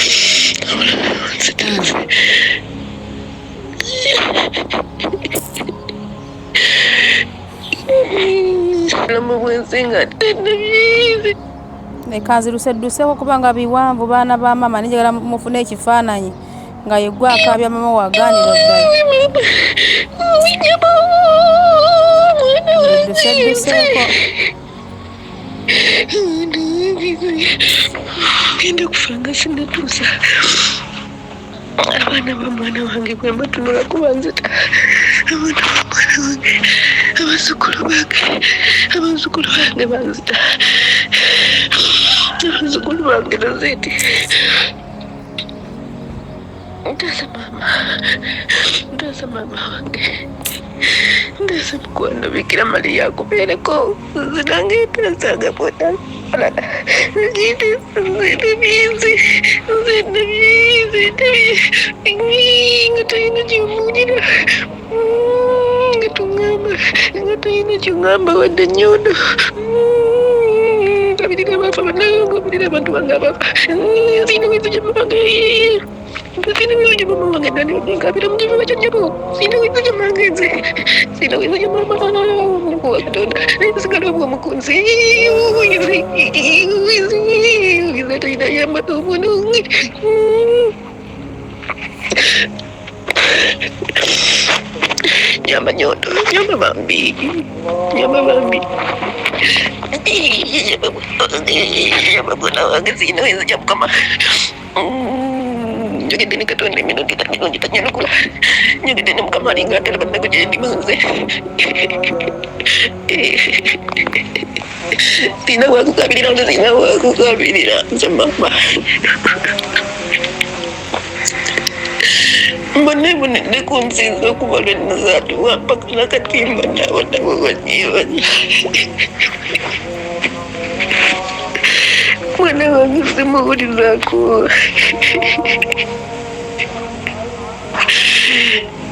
Obulamu bw'ensi nga tennabyize. Leka nzirusedduseeko kubanga biwanvu baana ba maama, naye njagala mufune ekifaananyi nga yeggwe akaabya maama wagaanira ddala. Nzirusedduseeko. Ngenda kufa nga sinnatuusa. Abaana ba mwana wange bwe mbatunulako banzita. Abaana ba mwana wange, abazzukulu bange, abazzukulu bange banzita. Abazzukulu bange Rosette. Ntaasa maama, ntaasa maama wange. Ntaasa mukwano Bikira Maria akubeereko. Nze nange ntaasanga bw'otaasa. Nga tolina ky'ombuulira, nga toŋŋamba, nga tolina ky'oŋŋamba wadde nnyondo. Nkabirira abaafa bannange, nkabirira abantu bange abaafa. Sirina wenzija mamange. Sirina wenzija mama wange nandibadde nkabira mu kifuba kya nnyabo. Sirina wenzija mange nze. Sirina wenzija mama wa Katonda. Naye nsigala obwomu ku nsi. Nze talina yamba omwana wange. Nyamba nyondo, nyamba bambi, nyamba bambi. Nyamba mwana wange sirina wenzija Mukama. Njogedde ne Katonda emirundi mirungi tanyanukula. Njogedde ne Mukama alinga atalaba nnaku gye ndimu nze. Sirina wakukabirira nze, sirina wakukabirira nze maama. Mbonebonedde ku nsi nze okuva lwe nazaalibwa mpaka nakati mbonaabona bwebanyebanya. Mwana wange simuwulizaako.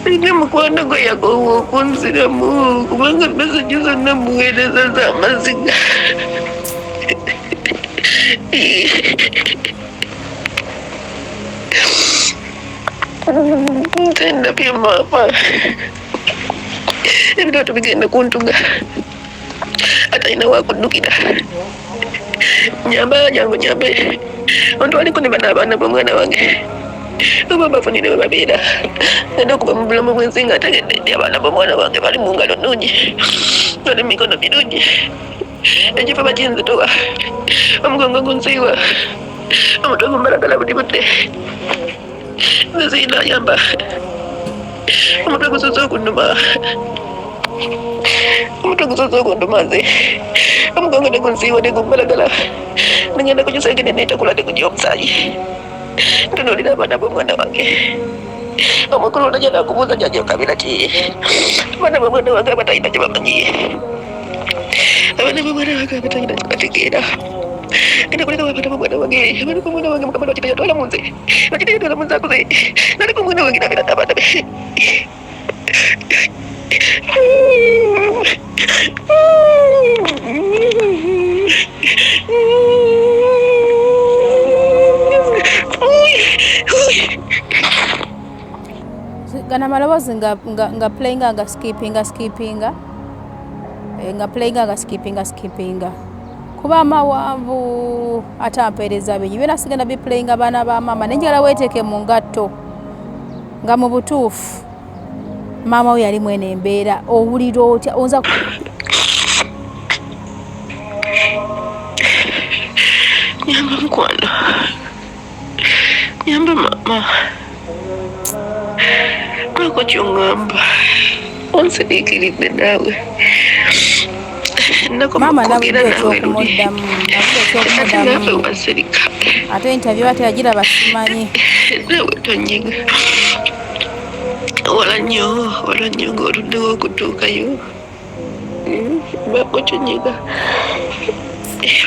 Nina mukwano gwe yakoowa okunziramu kubanga mesegi zonna muweereza z'amaziga. Nze ndabye maama, ebirooto bigenda kuntuga, atalina wakuddukira. Nyamba, jangu nyambe, ontwaleko ne bano abaana b'omwana wange. Oba bafunire we babeera. Ngenda okuva mu bulamu bw'ensi nga ntegedde nti abaana b'omwana wange bali mu ngalo nnungi, bali mu mikono mirungi. Ekifo bakinzitowa, omugongo gunsiiwa, omutwe gumbalagala buli budde. Nze sirina ayamba, omutwe gusoose okunnuma, omutwe gusoose okunduma nze, omugongo ne gunsiiwa ne gumbalagala, nengenda ku kisenge ne neetakula ne gujja omusaayi. Ntunuulira abaana b'omwana wange, omukulu ono gyana akubuuza jjajja okabira ki? Abaana b'omwana wange abatalina gye bamanyi, abaana b'omwana wange abatalina gye bategeera. Ngenda kuleka abaana b'omwana wange, abaana b'omwana wange Mukama lwaki teyatwala mu nze, lwaki teyatwala mu nze akuze, naleka omwana wange nabeera n'abaana be. Gano amaloboozi nga, nga, nga playinga nga skipinga skipinga eh, nga playinga nga skipinga skipinga kuba amawanvu ate ampeereza bingi byona sigenda biplayinga baana ba maama naye njagala weeteeke mu ngatto nga mu butuufu maama we yali mwene embeera owulira otya onza Nyamba mukwano, nyamba maama, baako ky'oŋŋamba, onsiriikiridde naawe. Maama nabudde ekyokumuddamu ate naawe wasirika ate interview ate yagiraba simanyi naawe tonyiga wala nnyo wala nnyo ng'oluddewo okutuukayo baako kyonyiga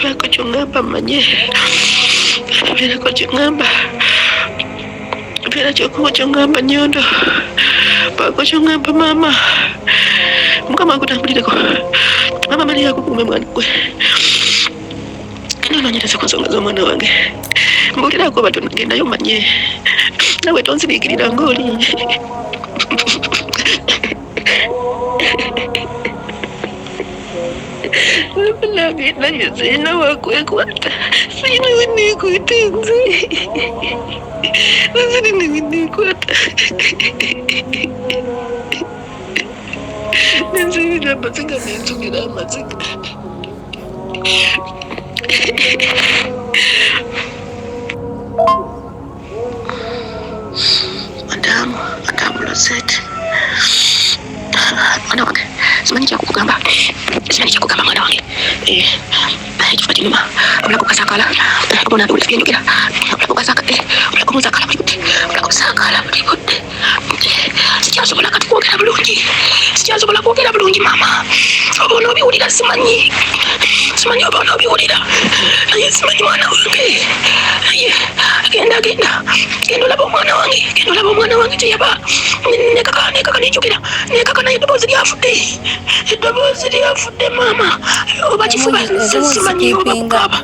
baako kyoŋŋamba manye beerako kyoŋŋamba Mpeera kyokuba kyongamba nyondo baako kyongamba maama mukama akutambulireko maama Maria akukuume mwana gwe genda onoonyereze ku nsonga z'omwana wange mbuuliraako oba tonagendayo manye nawe tonsiriikirira ng'oli Nange nange sirina wakwekwata sirina weneekwata nze sirina weneekwata nensirina amaziga nensugira amaziga. Madamu, madamu Rosette. Mwana wange, simanyi kyakukugamba. Simanyi kyakugamba mwana wange. Eh, ekifuba kinnuma. Obulago bwasakaala. Obona owulira bye njogera. Obulago bwasaka, eh, obulago bunsakaala buli budde. Obulago busakaala buli budde. Eh, sikyasobola kati kwogera bulungi. Sikyasobola kwogera bulungi maama. Oba onoobiwulira simanyi. Simanyi oba onoobiwulira. Naye simanyi mwana wange. Naye genda genda genda olaba omwana wange genda olaba omwana wange kyeyaba nekaka nekaka nenjogera nekaka naye eddoboozi lyafudde eddoboozi lyafudde maama oba kifuba simanyi oba kukaaba.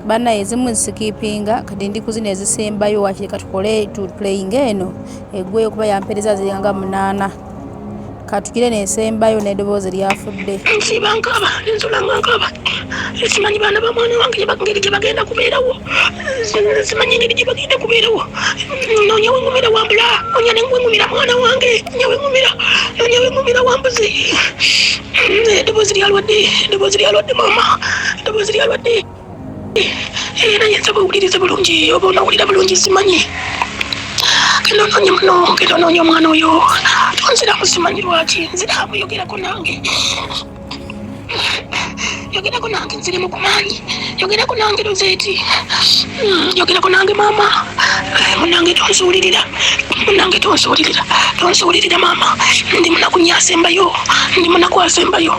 Banaye ezimu nsikipinga kati ndi kuzino ezisembayo wakiri katukole tu playing eno egweyo kuba yampereza ziranga munaana katukire nesembayo n'eddoboozi lyafudde. Nsiiba nkaaba nensula nga nkaaba simanyi baana ba mwana wange ngeri gye bagenda kubeerawo simanyi engeri gye bagenda kubeerawo noonya wengumira wambula noonya nengwengumira mwana wange noonya wengumira noonya wengumira wambuzi eddoboozi lyalwadde eddoboozi lyalwadde maama eddoboozi lyalwadde era naye nsaba owulirize bulungi oba onawulira bulungi simanyi genda onoonye muno genda onoonye omwana oyo tonziramu simanyi lwaki nziramu yogerako nange yogerako nange nziremu ku maanyi yogerako nange rozeeti yogerako nange maama munange tonsuulirira munange tonsuulirira tonsuulirira maama ndi munaku nnyo asembayo ndi munaku asembayo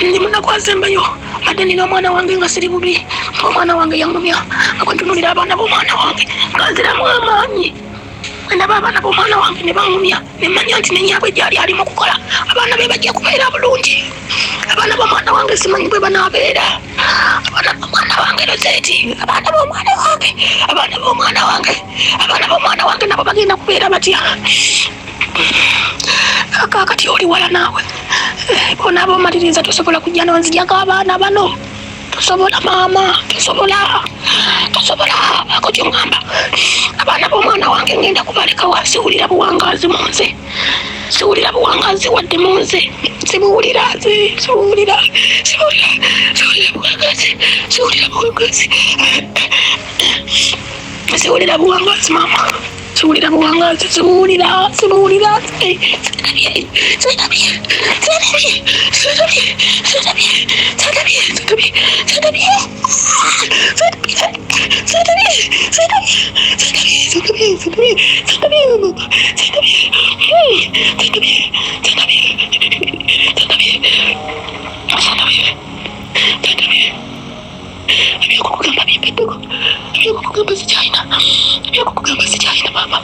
ndi munaku asembayo Mbadde nina omwana wange nga siri bubi, omwana wange yangumya nga bwe ntunuulira abaana b'omwana wange nga nziramu amaanyi. Bwe ndaba abaana b'omwana wange ne bangumya ne mmanya nti ne nnyaabwe gy'ali ali mu kukola, abaana be bajja kubeera bulungi. Abaana b'omwana wange simanyi bwe banaabeera. Abaana b'omwana wange Rosette, abaana b'omwana wange, abaana b'omwana wange, abaana b'omwana wange nabo bagenda kubeera batya? Kaakati oli wala naawe, bw'onaaba omaliriza tosobola kujja n'onzigyako abaana bano. Tosobola maama, tosobola, tosobola. Ako kyoŋŋamba, abaana b'omwana wange ngenda kubalekawa? Siwulira buwangaazi mu nze, siwulira buwangaazi wadde mu nze, sibuwulira, sibuwulira, siwulira, siwulira buwangaazi, siwulira buwangaazi, siwulira buwangaazi maama, siwulira buwangaazi, sibuwulira, sibuwulira. Sirabye, sirabye, sirabye, sirabye, sirabye, sirabye, sirabye, sirabye, sirabye, sirabye, sirabye, sirabye, sirabye, sirabye, mama, sirabye, sirabye, sirabye, sirabye, sirabye, sirabye. Ebyokukugamba bimpeddeko, ebyokukugamba sikyalina, ebyokukugamba sikyalina maama.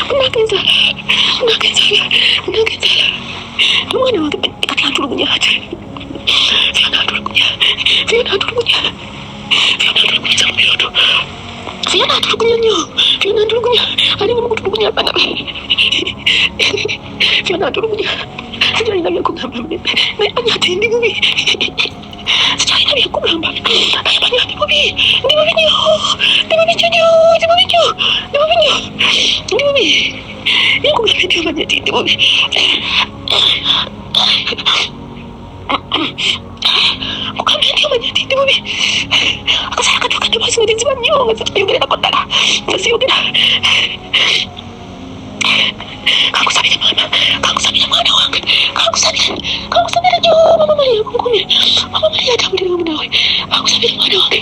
Munange nzala, munange nzala, munange nzala. Omwana wange kati antulugunya ati, Fiona antulugunya, Fiona antulugunya, Fiona antulugunyiza mu birooto, Fiona antulugunya nnyo, Fiona antulugunya, ali mu kutulugunya abaana be. Fiona antulugunya, sikyalina byakugamba, naye manyi ati ndi bubi. Sikyalina byakugamba, naye manyi ndi bubi, ndi bubi nnyo, ndi bubi nnyo nnyo, ndi bubi nnyo, ndi bubi nnyo, ndi bubi. Nkugambye nti omanyi nti ndi bubi. Nkugambye nti omanyi nti ndi bubi. Akaseera katuuka eddoboozi ne liziba nnyo nga sikyayogererako ddala, nga siyogera. Kankusabire maama, kankusabire mwana wange, kankusabire, kankusabire nnyo mama Maria akunkumire, mama Maria atambulire wamu naawe. Kankusabire mwana wange,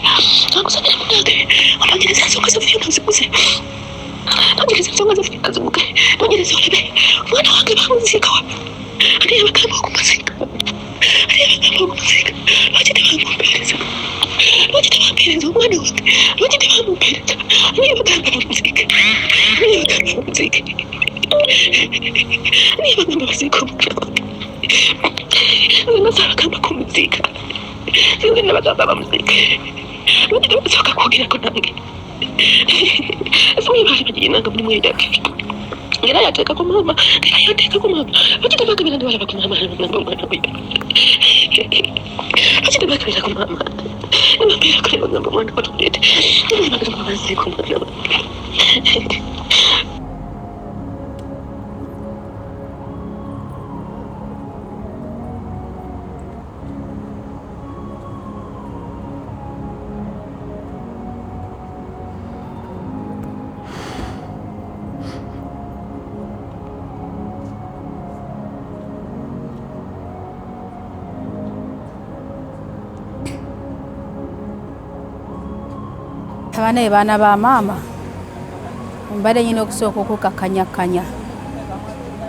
kankusabire munnange, onoonyereze ensonga za Fiona oziguze, noonyereza ensonga za Fiona ziguke, noonyereza olabe omwana wange bamuziika wa, ani yabagamba okumuziika, ani yabagamba okumuziika, lwaki tebamumpeereza, lwaki tebampeereza omwana wange, lwaki tebamumpeereza, ani yabagamba bamuziike, ani yabagamba bamuziike, ani yabagamba baziike omwana wange, nze nga saabagamba kumuziika, nze nabagamba bamuziike, lwaki tebasooka kwogerako nange? Esimu ye baali bagiyina nga mulimu eyange, era yateekako maama, era yateekako maama. Lwaki tebakebera ne balaba ku maama nagamba omwana we? Lwaki tebakebera ku maama ne bambeerako ne bagamba omwana watumuleete? Ne bagamba baziika omwana wange. Abaana be baana ba maama, mbadde nyina okusooka okwekakkanyakkanya,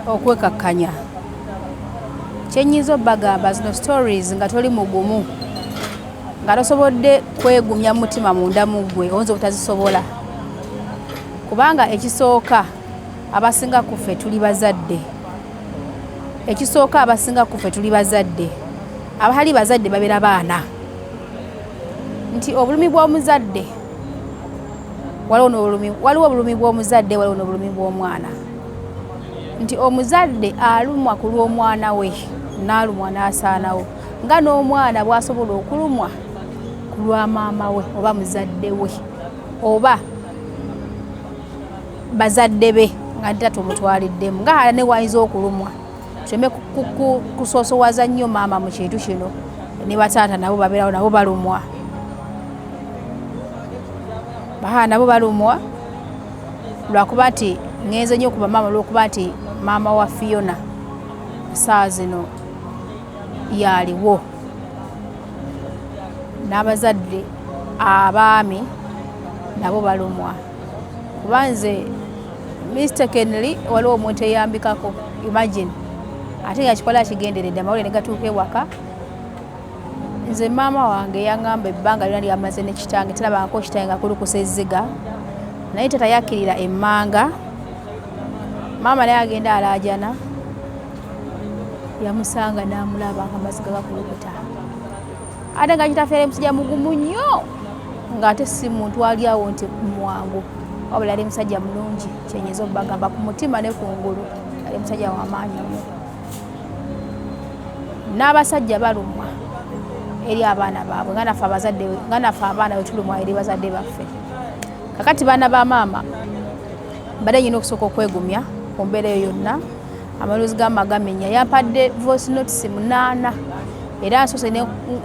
okwekakkanya. Kyenyinza obbagamba, zino stories nga toli mugumu, nga tosobodde kwegumya mutima munda mu ggwe, oyinza obutazisobola, kubanga ekisooka abasinga kuffe tuli bazadde. Ekisooka abasinga kuffe tuli bazadde, abatali bazadde babeera baana. Nti obulumi bw'omuzadde, waliwo n'obulumi, waliwo obulumi bw'omuzadde, waliwo n'obulumi bw'omwana. Nti omuzadde alumwa ku lw'omwana we, n'alumwa n'asaanawo, nga n'omwana bw'asobola okulumwa ku lwa maama we oba muzadde we oba bazadde be, nga nti taata omutwaliddemu, nga ne wayinza okulumwa. Tuleme kusoosowaza nnyo maama mu kintu kino, ne bataata nabo babeerawo, nabo balumwa, baha nabo balumwa, lwakuba nti ngenze nnyo ku bamaama, olwokuba nti maama wa Fiona essaawa zino yaliwo, n'abazadde abaami nabo balumwa. Kuba nze mistakenly waliwo omuntu eyambikako, imagine, ate nga kikola kigenderedde, amawulire ne gatuuka ewaka. Nze maama wange yaŋŋamba ebbanga lyonna lyamaze ne kitange talabangako kitange nga kulukusa ezziga, naye taata yakkirira emmanga, maama naye agenda alaajana, yamusanga n'amulaba nga amaziga gakulukuta, ate nga kitaffe yali musajja mugumu nnyo, ng'ate si muntu ali awo nti mwangu, wabula yali musajja mulungi. Kyenyinza okubagamba, ku mutima ne ku ngulu yali musajja w'amaanyi nnyo. N'abasajja balumwa, eri abaana baabwe nga naffe abazadde nga naffe abaana bwe tulumwa eri bazadde baffe. Kakati baana ba maama, mbadde nyina okusooka okwegumya ku mbeera eyo yonna. Amaloboozi g'amagamenya yampadde voice notes 8, era nsoose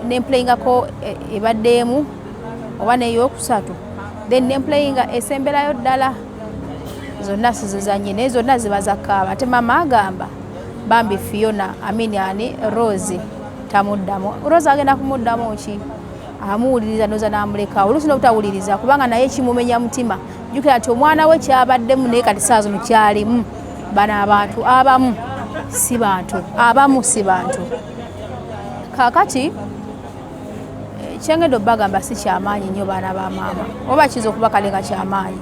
nemplayingako ebadde emu oba neyokusatu, then nemplayinga esemberayo ddala. Zonna sizizanye, naye zonna ziba zakaaba. Ate maama agamba bambi Fiona amini ani Rose tamuddamu. Rose agenda kumuddamu ki? Amuwuliriza noza n'amuleka, oluusi n'obutawuliriza, kubanga naye kimumenya mutima. Jjukira nti omwana we kyabaddemu, naye kati saa zino kyalimu. Bano abantu abamu si bantu, abamu si bantu. Kaakati kyengenda obbagamba si kyamaanyi nnyo, baana ba maama, oba kiyinza okuba kale nga kyamaanyi,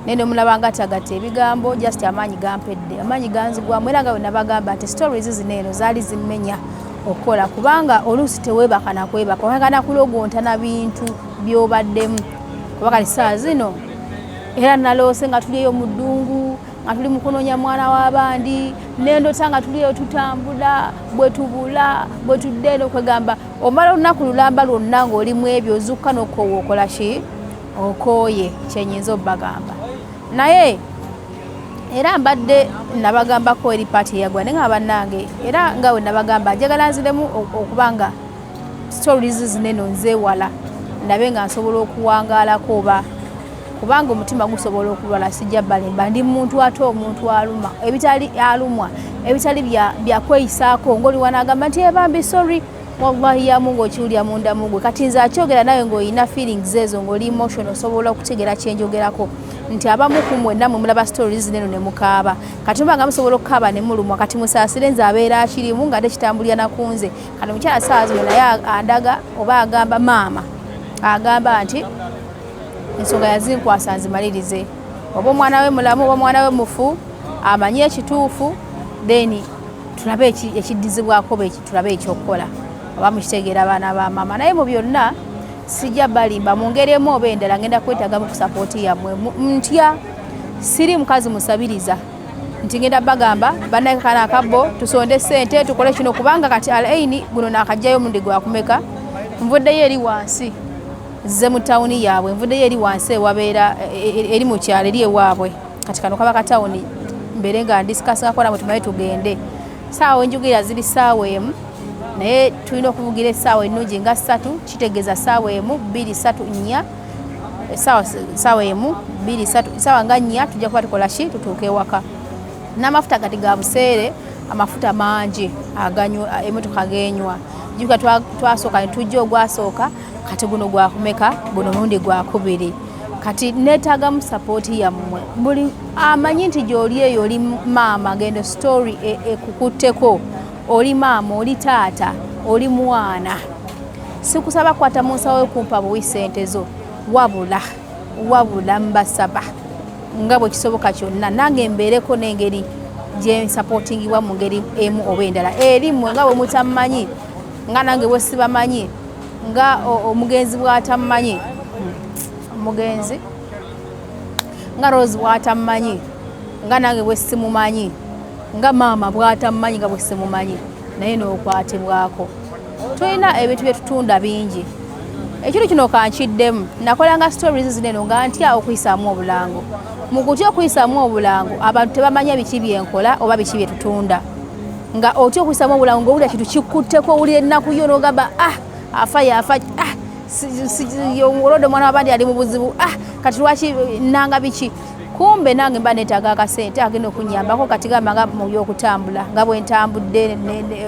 naye nemulaba nga tagatta ebigambo. Just amaanyi gampedde, amaanyi ganzigwamu. Era nga bwe nabagamba nti stories zino eno zaali zimmenya okukola, kubanga oluusi teweebaka nakwebaka, oyagala kulogonta na bintu by'obaddemu. Kuba kati saa zino era naloose nga tuli eyo mu ddungu, nga tuli mu kunoonya mwana w'abandi, nendota nga tuli eyo tutambula, bwe tubula, bwe tudde eno. Kwegamba omala olunaku lulamba lwonna ng'oli mu ebyo, ozukka n'okoowa, okola ki, okooye. Kyenyinza obbagamba, naye era mbadde nabagambako eri part eyagwa, naye nga bannange, era nga we nabagamba, njagala nziremu okuba nga stories zineno nzeewala, ndabe nga nsobola okuwangaalako, oba kubanga omutima gusobola okulwala. Sijja balimba, ndi muntu, ate omuntu aluma ebitali, alumwa ebitali byakweyisaako. Ngaoli wanaagamba nti ebambi sorry, wallahi yamu ng'okiwulira munda mugwe. Kati nze akyogera nawe ng'olina feelings ezo, ng'oli emotion, osobola okutegeera kyenjogerako nti abamu ku mmwe nammwe mulaba stories neno ne mukaaba. Kati muba nga musobola okukaaba ne mulumwa, kati musaasire nze abeera akirimu nga ate kitambulira nakunze. Kati omukyala saa zino naye andaga oba agamba, maama agamba nti ensonga yazinkwasa nzimalirize, oba omwana we mulamu oba omwana we mufu, amanye ekituufu, then tulabe ekiddizibwako oba tulabe ekyokukola, oba mukitegeera, abaana ba maama. Naye mu byonna sijja balimba, mu ngeri emu oba endala ngenda kwetagamu ku support yammwe. Ntya siri mukazi musabiriza nti ngenda bagamba bannakana akabbo tusonde sente tukole kino, kubanga kati alaini guno nakajjayo omundi gwakumeka. Nvuddeyo eri wansi, nze mu tawuni yaabwe, nvuddeyo eri wansi ewabeera eri mu kyalo eri ewaabwe. Kati kano kaba katawuni, mbeere nga ndisikasikako namwe tumale tugende. Saawa enjugirira ziri 1:00, naye tulina okuvugira essaawa ennungi nga 3, kitegeeza 1, 2, 3, 4, 1, 2, 3, saawa nga 4 tujja kuba tukola ki, tutuuka ewaka. N'amafuta kati ga buseere, amafuta mangi aganywa emotoka genywa. Jjuka twasooka ne tujja ogwasooka, kati guno gwakumeka? Guno mulundi gwakubiri. Kati neetaagamu support yammwe. Buli amanyi nti gy'oli eyo oli maama, gendo story ekukutteko, oli maama, oli taata, oli mwana, sikusaba kukwata mu nsawo yo kumpa buwi sente zo, wabula mbasaba nga bwe kisoboka kyonna nange mbeereko n'engeri gye nsupportingibwa mu ngeri emu oba endala eri mmwe, nga bwe mutammanyi, nga nange bwe sibamanyi, nga omugenzi bw'atammanyi, omugenzi nga Rose bw'atammanyi, nga nange bwe simumanyi, nga maama bw'atammanyi, nga bwe simumanyi, naye n'okwatibwako. Tulina ebintu bye tutunda bingi. Ekintu kino kankiddemu, nakolanga stories zineno nga ntya okuyisaamu obulango. Mu kutya okuyisaamu obulango, abantu tebamanya biki byenkola oba biki bye tutunda. Nga otya okuyisaamu obulango, ngaowulira kintu kikutteko, owulira ennaku yo n'ogamba, ah, afa yafa, ah, olwodde omwana wabandi ali mu buzibu, ah, kati lwaki nanga biki? Kumbe nange mba neetaaga akasente agenda okunyambako. Kati gamba nga mu byokutambula, nga bwe ntambudde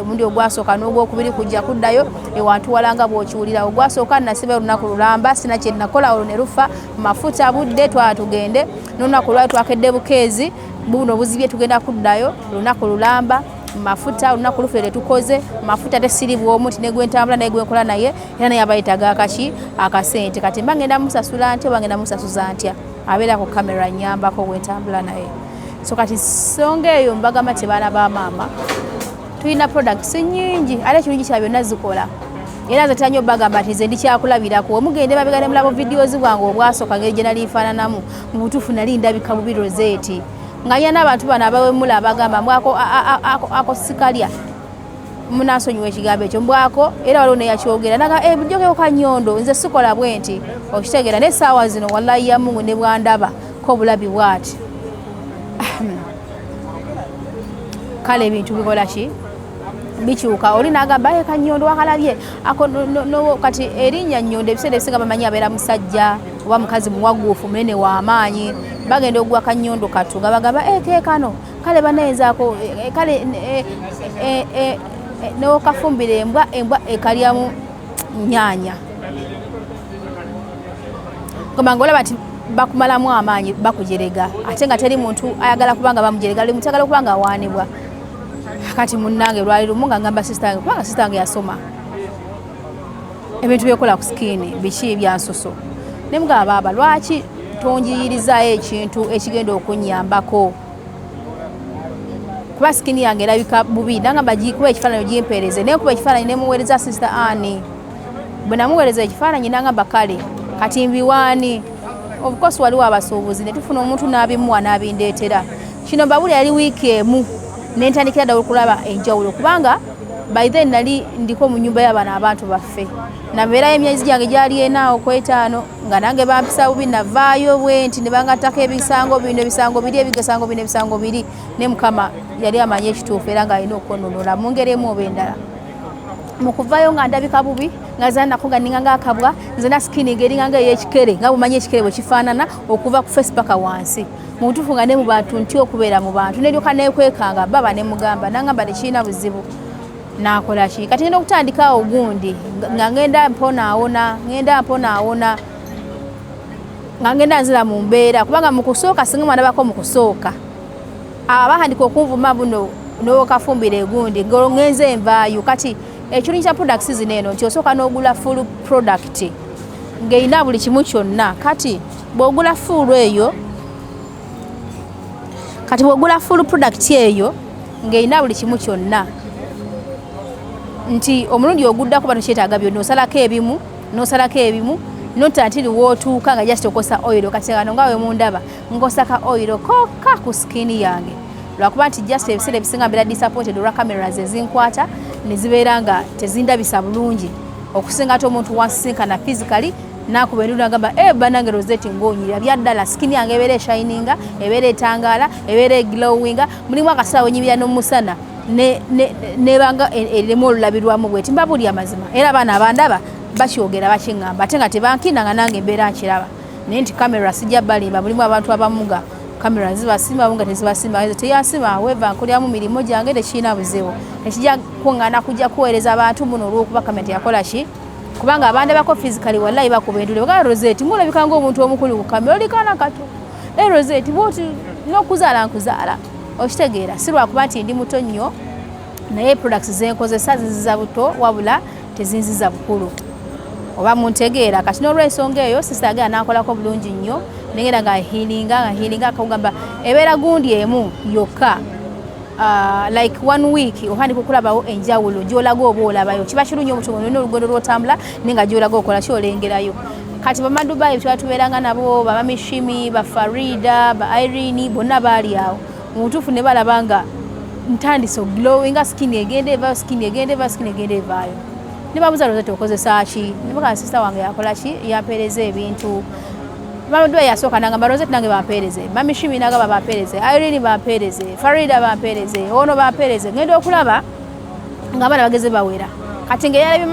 omundi ogwasooka n'ogwokubiri kujja kuddayo ewantu wala, nga bw'okiwulira, ogwasooka nasiba olunaku lulamba, sina kye nakola, olwo ne lufa mafuta, budde twala tugende. N'olunaku lwali twakedde bukeezi, buno buzibye, tugenda kuddayo lunaku lulamba, mafuta, olunaku lufe tetukoze mafuta. Ate siri bwomu nti negwentambula naye, gwenkola naye era naye aba yetaaga akaki akasente. Kati mba ngenda musasula ntya oba ngenda musasuza ntya? Abeera ku kamera nyambako bwentambula naye. So kati songa eyo mbagamba ti baana ba maama, tulina products nyingi, ate ekirungi kya byonna zikola. Era nze tanyo bagamba nti nze ndikyakulabirako. Wemugende mabega ne mulabo videos bwange obwasooka, ngeri gye nali nfaananamu, mu butuufu nali ndabika bubi. Rosette nga nyina n'abantu bano abawemula abagamba mbu ako, ako sikalya. Munansonyiwa ekigambo ekyo mbwako, era waliwo neyakyogera naga eh, bulijjo kanyondo nze sikola bwe nti, okitegeera. Naye essaawa zino wallahi ya Mungu ne bwandaba ko bulabi bwati, kale ebintu bikola ki, bikyuka. Oli nagamba ye kanyondo wakalabye ako no, no, kati erinnya Nyondo ebiseera ebisinga bamanyi abeera musajja oba mukazi muwaguufu munene w'amaanyi. Bagenda ogwa kanyondo katu nga bagamba e keekano kale banayenzaako eh, kale eh, eh, newokafumbira embwa, embwa ekalyamu nyaanya. Gamba nga olaba nti bakumalamu amaanyi, bakujerega, ate nga teri muntu ayagala kubanga bamujerega, li muntu ayagala okuba nga awaanibwa. Kati munnange lwali lumu nga ngamba sister wange, kubanga sister wange yasoma ebintu byekola ku skin biki byansuso, ne mugamba, baaba lwaki tonjiyirizaayo ekintu ekigenda okunyambako kuba skin yange erabika bubi? Nangamba gikuba ekifaananyi ogimpeereze. Nenkuba ekifaananyi nemuweereza sister ani. Bwe namuweereza ekifaananyi nangamba kale kati mbiwaani. Of course waliwo abasuubuzi, ne tufuna omuntu n'abimuwa n'abindeetera. Kino mbabuli yali wiiki emu nentandikira ddala okulaba enjawulo, kubanga by then nali ndiko mu nyumba y'abano abantu baffe, nabeerayo emyezi gyange gyali 4 okwetaano nga nange bampisa bubi. Navaayo bwe nti ne bangattako ebisango bino, ebisango biri, ebisango bino, ebisango biri, ne Mukama yali amanyi ekituufu era ng'alina okwononora mu ngeri emu oba endala. Mu kuvaayo nga ndabika bubi, nga zanaku nga ninga ngaakabwa nze na skin ng'eringa nga ey'ekikere, nga bumanyi ekikere bwe kifaanana okuva ku face paka wansi. Mu butuufu nga ne mu bantu nti okubeera mu bantu neryoka nekwekanga. Baba ne mugamba, nangamba tekirina buzibu. Nakola ki? Kati ngenda okutandika awo gundi nga ngenda mponaawona, ngenda mponaawona, nga ngenda nzira mu mbeera, kubanga mu kusooka singa mwanabako mu kusooka abahandika okunvuma buno nokafumbira egundi ngenze envaayo. Kati ekirungi kya products zino eno nti osooka n'ogula full product ng'erina buli kimu kyonna. Kati bw'ogula full eyo, kati bw'ogula full product eyo ng'erina buli kimu kyonna, nti omulundi oguddako ba tokyetaaga byonna, osalako ebimu n'osalako ebimu, not until wootuuka nga just okosa oil. Kati kano nga we mundaba nkosaka oil kokka ku skin yange, lwakuba nti just ebiseera ebisinga mbeera disappointed olwa cameras ezinkwata ne zibeera nga tezindabisa bulungi okusinga ate omuntu wansisinkana physically nakuba endulu nagamba, e banange Rosette ng'onyirira byaddala. Skin yange ebeera eshininga, ebeera etangaala, ebeera eglowinga. Mulimu akaseera wenyibira n'omusana nebanga erimu olulabirwamu bweti. Mbabuli amazima, era abaana abandaba bakyogera, bakiŋŋamba, ate nga tebankina, nga nange embeera nkiraba. Naye nti kamera sijja balimba, mulimu abantu abamu nga kamera zibasima, abamu nga tezibasima. Teyasima, however nkoleramu mirimu gyange, tekirina buzibu, tekijja kuŋŋaana kujja kuweereza abantu muno olw'okuba kamera teyakola ki, kubanga abandabako physically wallahi bakuba endule bagaa, Rosette ng'olabika ng'omuntu omukulu, ku kamera oli kaana kato. E Rosette bwoti n'okuzaala nkuzaala, okitegeera? Si lwakuba nti ndi muto nnyo, naye products zenkozesa zinziza buto wabula tezinziza bukulu, oba muntegeera. Kati n'olwensonga eyo sister agenda nakolako bulungi nnyo, nengenda nga healinga, nga healinga. Akagamba ebeera gundi emu yokka, like one week otandika okulabawo enjawulo gyolaga oba olabayo. Kiba kirungi omuntu olina olugendo lwotambula naye nga gyolaga okola kyolengerayo. Kati bamadubayi tuba tubeeranga nabo, bamamishimi, bafarida, ba Irene, bonna baali awo. Mu butuufu ne balaba nga ntandise oglowinga, skin egenda evaayo, skin egenda evaayo, skin egenda evaayo. Ne babuuza, Rosette okozesa ki? Ne bagamba sister wange yakola ki, yampeereza ebintu. Madubayi yasooka nagamba, Rosette nange bampeereze. Mamishimi nagamba bampeereze, Irene bampeereze, Farida bampeereze, ono bampeereze. Ngenda okulaba nga abaana bageze bawera. Kati ngaeyalabye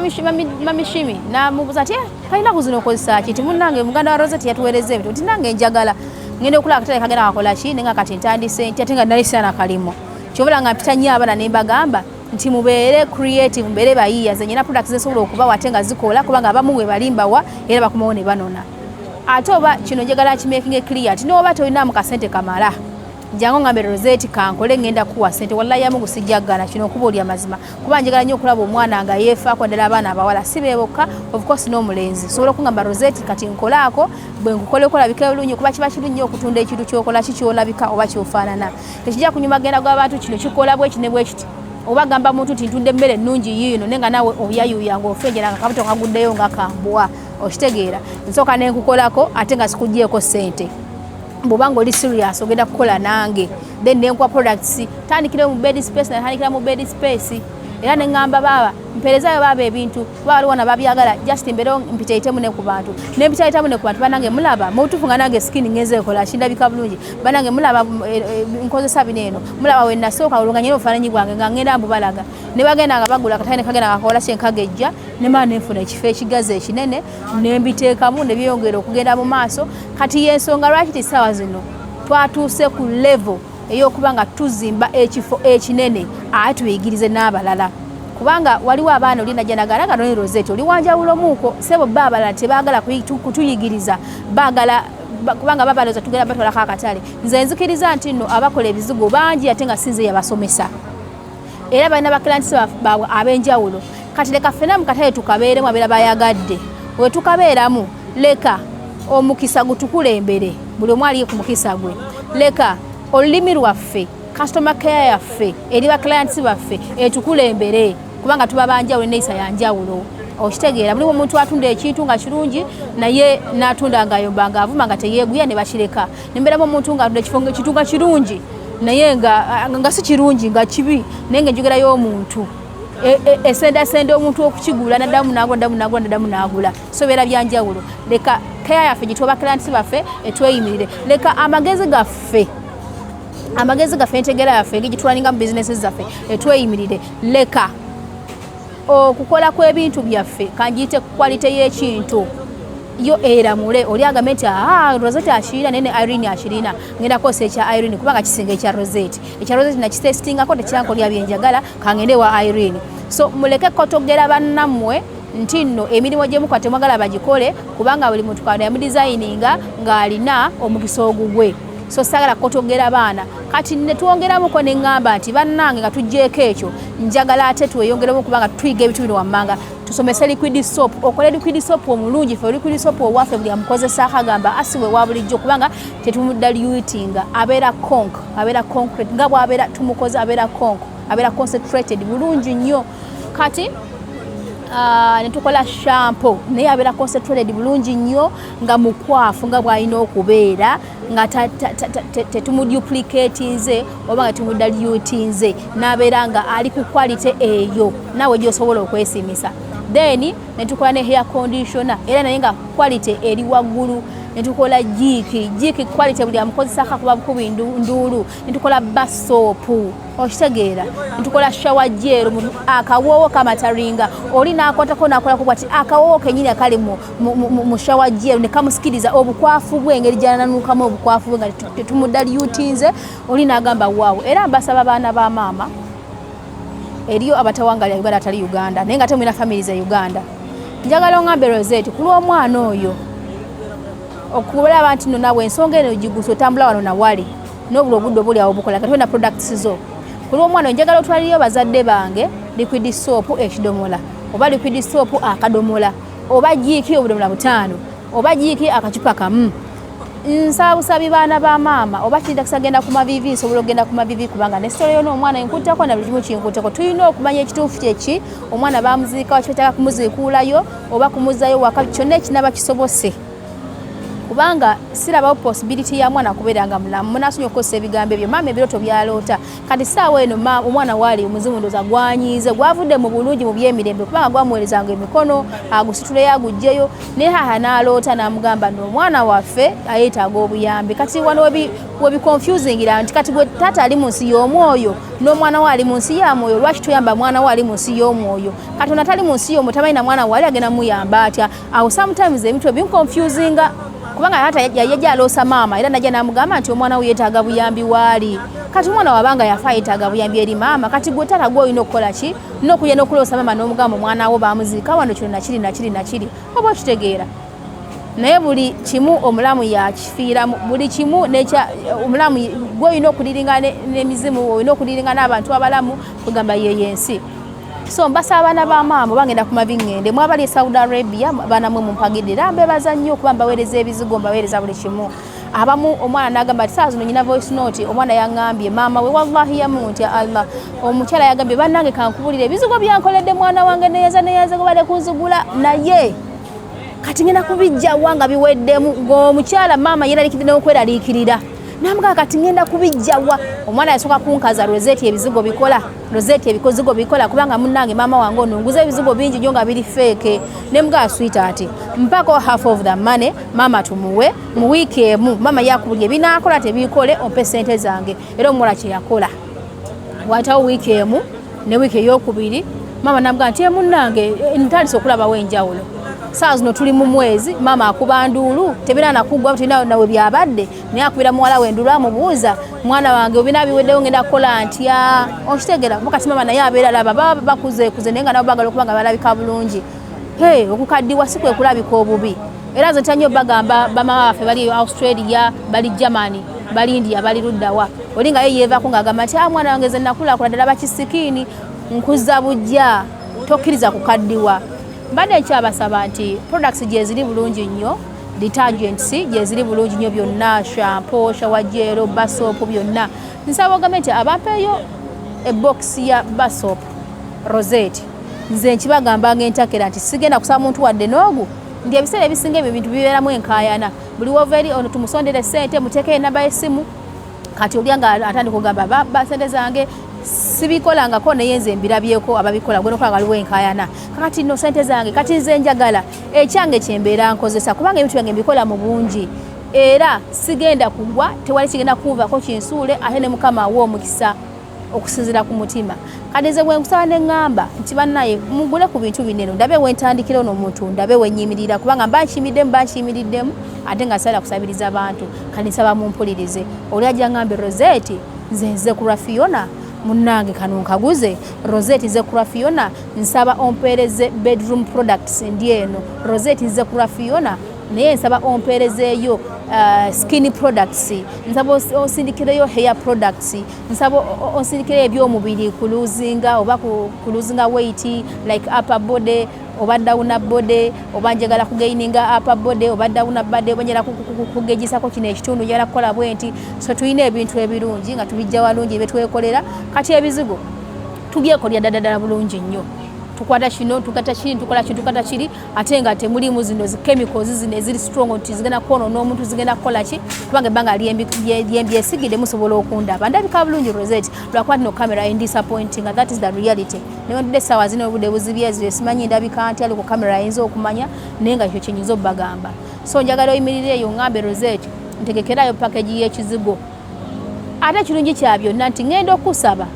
mamishimi namubuuza nti, kalina kuzino okozesa ki? Ti munnange muganda wa Rosette yatuweereza ebintu, nti nange njagala. Ngenda okulaba akatale kagenda kakola ki, naye nga kati ntandise nti ate nga nali sina nakalimo. Kyobula nga mpita nnyo abaana ne mbagamba nti mubeere creative, mubeere bayiiya. Nze nyina products zesobola okubawa ate nga zikola, kubanga abamu we balimbawa era bakomawo ne banona. Ate oba kino njagala nkimakinge clear nti noba tolinamu kasente kamala, jangu ngambe, Rosette kankole, ngenda kuwa sente. Wallahi yamungu sijja kino okubuulya amazima, kuba njagala nnyo okulaba omwana nga yeefaako, ddala abaana abawala si be bokka, of course n'omulenzi. Sobola okungamba, Rosette kati nkolaako bwe nkukoleko olabika bulungi, kuba kiba kirungi nnyo okutunda ekintu kyokola ki kyolabika oba kyofaanana. Tekijja kunyuma genda gw'abantu kino kikola bweki ne bwekiti, oba gamba muntu nti ntunda emmere ennungi yiino, naye nga naawe oyayuya ng'ofenjera nga kabuto kaguddeyo nga kambwa, okitegeera? Nsooka nenkukolako ate nga sikugyeko ssente. Bw'oba nga oli serious ogenda kukola nange, then nenkuwa products. Tandikira mu bed space, natandikira mu bed space. Era ne ŋŋamba baaba mpeerezayo baaba ebintu kuba waliwo nababyagala, just mbeerewo mpiteeyitemu ne ku bantu, ne mpitayitamu ne ku bantu. Banange mulaba mu butuufu nga nange skin ngenze ekola kindabika bulungi. Banange mulaba nkozesa bino eno, mulaba we nasooka olwo nga nyina obufaananyi bwange nga ngenda mbubalaga, ne bagenda nga bagula akatale ne kagenda kakola kyenkagejja, ne mala nenfuna ekifo ekigazi ekinene ne mbiteekamu ne byeyongera okugenda mu maaso. Kati y'ensonga lwaki ti ssaawa zino twatuuse ku level ey'okuba nga tuzimba ekifo ekinene ate tuyigirize n'abalala, kubanga waliwo abaana oli najja nagala nga noni Rosette oli wanjawulo muuko sebo, ba abalala tebaagala kutuyigiriza, baagala kubanga babaloza tugenda batwalako akatale. Nze nzikiriza nti nno abakola ebizigo bangi ate nga sinze yabasomesa, era balina baclients baabwe ab'enjawulo. Kati leka ffena mu katale tukabeeremu abeera bayagadde we tukabeeramu, leka omukisa gutukulembere, buli omu aliye ku mukisa gwe. Leka olulimi lwaffe, customer care yaffe eri ba clients baffe etukulembere, kubanga tuba banjawulo, enneeyisa yanjawulo. Okitegeera, buli omuntu atunda ekintu nga kirungi naye n'atunda ng'ayomba ng'avuma nga teyeeguya ne bakireka. Nembeeramu omuntu ng'atunda ekifo ekintu nga kirungi naye nga si kirungi nga kibi, naye nga enjogera y'omuntu esendasenda omuntu okukigula, naddamu n'agula, naddamu n'agula, naddamu n'agula. So beera byanjawulo. Leka care yaffe gye tuwa clients baffe etweyimirire, leka amagezi gaffe, amagezi gaffe, entegeera yaffe engeri gye mu bizinesi zaffe etweyimirire, leka okukola kw'ebintu byaffe, kanjiyite quality y'ekintu yo eramule. Oli agambe nti aa Rosette akirina naye ne Irene akirina, ngenda kukozesa ekya Irene kubanga kisinga ekya Rosette. Ekya Rosette nakitestingako tekyankolera byenjagala, kangende wa Irene. So muleke kotogera bannammwe nti nno emirimu gye mukola temwagala bagikole, kubanga buli muntu Katonda yamudesigninga ng'alina omukisa ogugwe. So saagala kotogera baana. Kati ne twongeramuko ne ŋŋamba nti bannange, nga tuggyeeko ekyo, njagala ate tweyongeremu kubanga tuyiga ebintu bino wammanga. Tusomese liquid soap, okole liquid soap omulungi. Fe liquid soap owaffe buli amukozesaako agamba asiwe wa bulijjo, kubanga tetumudilutinga, abeera conc abeera concrete nga bwabeera tumukoze, abeera conc abeera concentrated bulungi nnyo. Kati ne tukola shampoo naye abeera concentrated bulungi nnyo nga mukwafu nga bw'alina okubeera, nga tetumuduplicatinze oba nga tumudilutinze, n'abeera nga ali ku quality eyo naawe gyosobola okwesiimisa. Then netukola ne hair conditioner era naye nga quality eri waggulu. Netukola Jik, Jik quality buli amukozesako akuba bukubi nduulu. Netukola bar soap, okitegeera, netukola shower gel, akawoowo kamataringa, oli nakwatako nakolako bwati akawoowo kenyini akali mu shower gel ne kamusikiriza obukwafu bwe, engeri gyananukamu obukwafu bwe nga tetumudilutinze, oli nagamba waawo. Era mbasaba baana ba maama eriyo abatawangalira Uganda, atali Uganda naye nga temulina families e Uganda, njagala oŋambe Rosette ku lw'omwana oyo okulaba nti no nawe ensonga eno gigusa otambula wano nawali n'obula obudde obuli awo bukola nga tolina products zo. Ku lw'omwana oyo njagala otwaliriyo bazadde bange liquid soap ekidomola, oba liquid soap akadomola, oba Jik obudomola 5, oba Jik akacupa kamu. Nsaba busabi baana ba maama, oba kindakisa genda ku mavivi, nsobola okugenda ku mavivi kubanga nesitole yona omwana enkuttako na buli kimu kinkuttako. Tulina okumanya ekituufu kyeki, omwana bamuziika wakibetaka kumuziikuulayo oba kumuzzayo waka, kyonna ekinaba kisobose, kubanga sirabawo possibility ya mwana kubeera nga mulamu. Munasonyi okukozesa ebigambo ebyo, maama ebirooto byaloota. Kati saawa eno omwana waali omuzimu ndooza gwanyiize, gwavudde mu bulungi mu byemirembe, kubanga gwamuweerezanga emikono agusituleyo aguggyeyo, naye haha n'aloota n'amugamba nti omwana waffe ayeetaaga obuyambi. Kati wano webiconfusingira nti kati gwe taata ali mu nsi y'omwoyo n'omwana we ali mu nsi ya mwoyo, lwaki tuyamba mwana we ali mu nsi y'omwoyo? Katonda tali mu nsi y'omwoyo, tamanyi na mwana we ali agenda muyamba atya? Awo sometimes ebintu ebinconfusinga, kubanga taata yajja aloosa maama era najja n'amugamba nti omwana we yeetaaga buyambi waali. Kati omwana wabanga yafa yeetaaga buyambi eri maama, kati gwe taata gwe olina okukola ki? N'okujja n'okuloosa maama n'omugamba omwana wo bamuziika wano, kino nakiri nakiri nakiri, oba okitegeera. Naye buli kimu omulamu yakifiiramu, buli kimu nekya omulamu gwe olina okuliringa n'emizimu, olina okuliringa n'abantu abalamu, kugamba yeyo ensi. So mbasaba abaana ba maama, oba ngenda ku mavi ŋŋende, mwabali e Saudi Arabia, baana mwe mumpagidde era mbebaza nnyo okuba mbaweereza ebizigo, mbaweereza buli kimu. Abamu omwana n'agamba ati saa zino nyina voice note, omwana yaŋŋambye maama we, wallahi yamu nti Allah, omukyala yagambye bannange kankubulire ebizigo byankoledde mwana wange, neyaza neyaza gobadde kunzigula, naye kati ngenda kubijjawa nga biweddemu. Ng'omukyala maama yeeraliikidde n'okweraliikirira. Namugamba kati ngenda kubijjawa. Omwana yasooka kunkaza Rosette ebizigo bikola, Rosette ebizigo bikola, kubanga munnange maama wange ono nguza ebizigo bingi nnyo nga biri fake. Ne mugamba sweetheart, mpako half of the money maama tumuwe mu wiiki emu, maama yakubulya ebinaakola tebikole, ompe sente zange. Era omuwala kye yakola, wayitawo wiiki emu ne wiiki eyokubiri, maama namugamba nti munnange ntandise okulabawo enjawulo. Saa zino tuli mu mwezi, maama akuba nduulu, tebina nakugwa tulina nawe byabadde, naye akubira muwala we enduulu amubuuza, mwana wange obina biweddewo ngenda kukola ntya? Okitegera kati maama naye abeera alaba baba bakuzeekuze, naye nga nabo bagala okuba nga balabika bulungi. Hey, okukaddiwa si kwe kulabika obubi. Era nze ntya nnyo bagamba bamama baffe bali Australia, bali Germany, bali India, bali luddawa, oli nga ye yeevaako ng'agamba nti mwana wange ze nakulakula ddala bakisikiini nkuza bujja, tokkiriza kukaddiwa. Mbadde nkyabasaba nti products gyeziri bulungi nnyo, detergents gyeziri bulungi nnyo, byonna shampoo, shower gel, bar soap, byonna. Nsaba ogambe nti abampeeyo ebokisi ya bar soap Rosette. Nze nkibagamba ng'entakera nti sigenda kusaba muntu wadde n'ogu, nti ebiseera ebisinga ebyo ebintu bibeeramu enkaayana. Buli wova eri ono tumusondere sente, muteekeyo enamba y'essimu, kati olya nga atandika okugamba ba sente zange sibikolangako, naye nze mbirabyeko ababikola gwe nokola nga waliwo enkaayana. Kakati nno sente zange, kati nze njagala ekyange kyembeera nkozesa, kubanga ebintu byange mbikola mu bungi era sigenda kugwa, tewali kigenda kunvako kinsuule, ate ne Mukama awa omukisa okusinziira ku mutima. Kati nze bwe nkusaba ne ŋŋamba nti bannaye mugule ku bintu bino eno, ndabe wentandikira ono omuntu, ndabe wenyimirira, kubanga mba nkiyimiddemu, mba nkiyimiriddemu ate nga saala kusabiriza bantu. Kati nsaba mumpulirize. Oli ajja ŋŋambe Rosette nze nze ku lwa Fiona munnange kano nkaguze, Rosette nze ku lwa Fiona nsaba ompeereze bedroom products ndi eno, Rosette nze ku lwa Fiona naye nsaba ompeerezeeyo skin products, nsaba onsindikireyo hair products, nsaba onsindikireyo ebyomubiri kuluzinga oba kuluzinga weight like upper body oba down body, oba njagala kugaininga upper body oba down body, oba njagala kugegisako kino ekitundu, njagala kukola bwe nti. So tulina ebintu ebirungi nga tubijja walungi byetwekolera. Kati ebizigo tubyekolera ddala ddala bulungi nnyo, tukwata kino, tugatta kiri, tukola kino, tugatta kiri, ate nga temulimu zino zi chemicals zino eziri strong nti zigenda kwonoona omuntu, zigenda kukola ki, kubanga ebbanga lyembyesigidde musobola okundaba ndabika bulungi Rosette, lwakuba tino camera endisappointing, that is the reality. Naye ndudde essaawa zino obudde buzibye ezibye, simanyi ndabika nti ali ku camera ayinza okumanya, naye nga kyo kyenyinza obbagamba. So njagala oyimirire eyo ŋŋambe Rosette ntegekerayo package y'ekizigo, ate ekirungi kya byonna nti ŋŋenda okusaba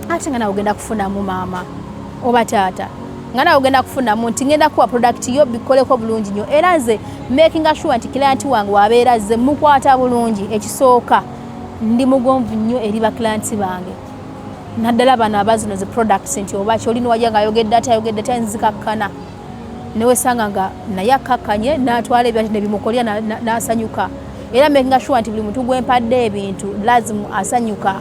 ate nga nawe ogenda kufunamu maama oba taata, nga nawe ogenda kufunamu nti ngenda kuwa product yo bikoleko bulungi nnyo. Era nze making sure nti client wange wabeera azze mukwata bulungi. Ekisooka ndi mugonvu nnyo eri baclients bange, naddala bano abazino zi products, nti oba kyoli niwajja nga ayogedde ati ayogedde ati, nzikakkana newesanga nga naye akkakkanye n'atwala ebyati nebimukolera n'asanyuka. Era making sure nti buli muntu gwempadde ebintu lazimu asanyuka,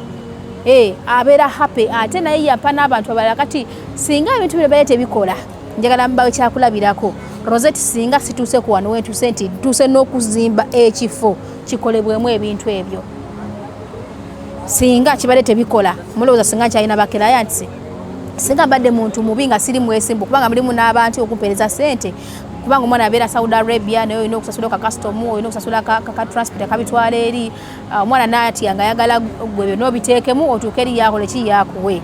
abeera happy, ate naye yampa n'abantu abalala. Kati singa ebintu bino baye tebikola, njagala mbawe kyakulabirako Rosette, singa situuse ku wano wentuuse nti ntuuse n'okuzimba ekifo kikolebwemu ebintu ebyo, singa kibadde tebikola, mulowooza singa nkyalina baclients? Singa mbadde muntu mubi nga siri mwesimbu, kubanga mulimu n'abantu okumpeereza sente, kubanga omwana abeera Saudi Arabia, naye olina okusasula ka custom, olina okusasula ka transport akabitwala eri, omwana naatya nga ayagala gwe byonna obiteekemu otuuke eri yakole ki yakuwe.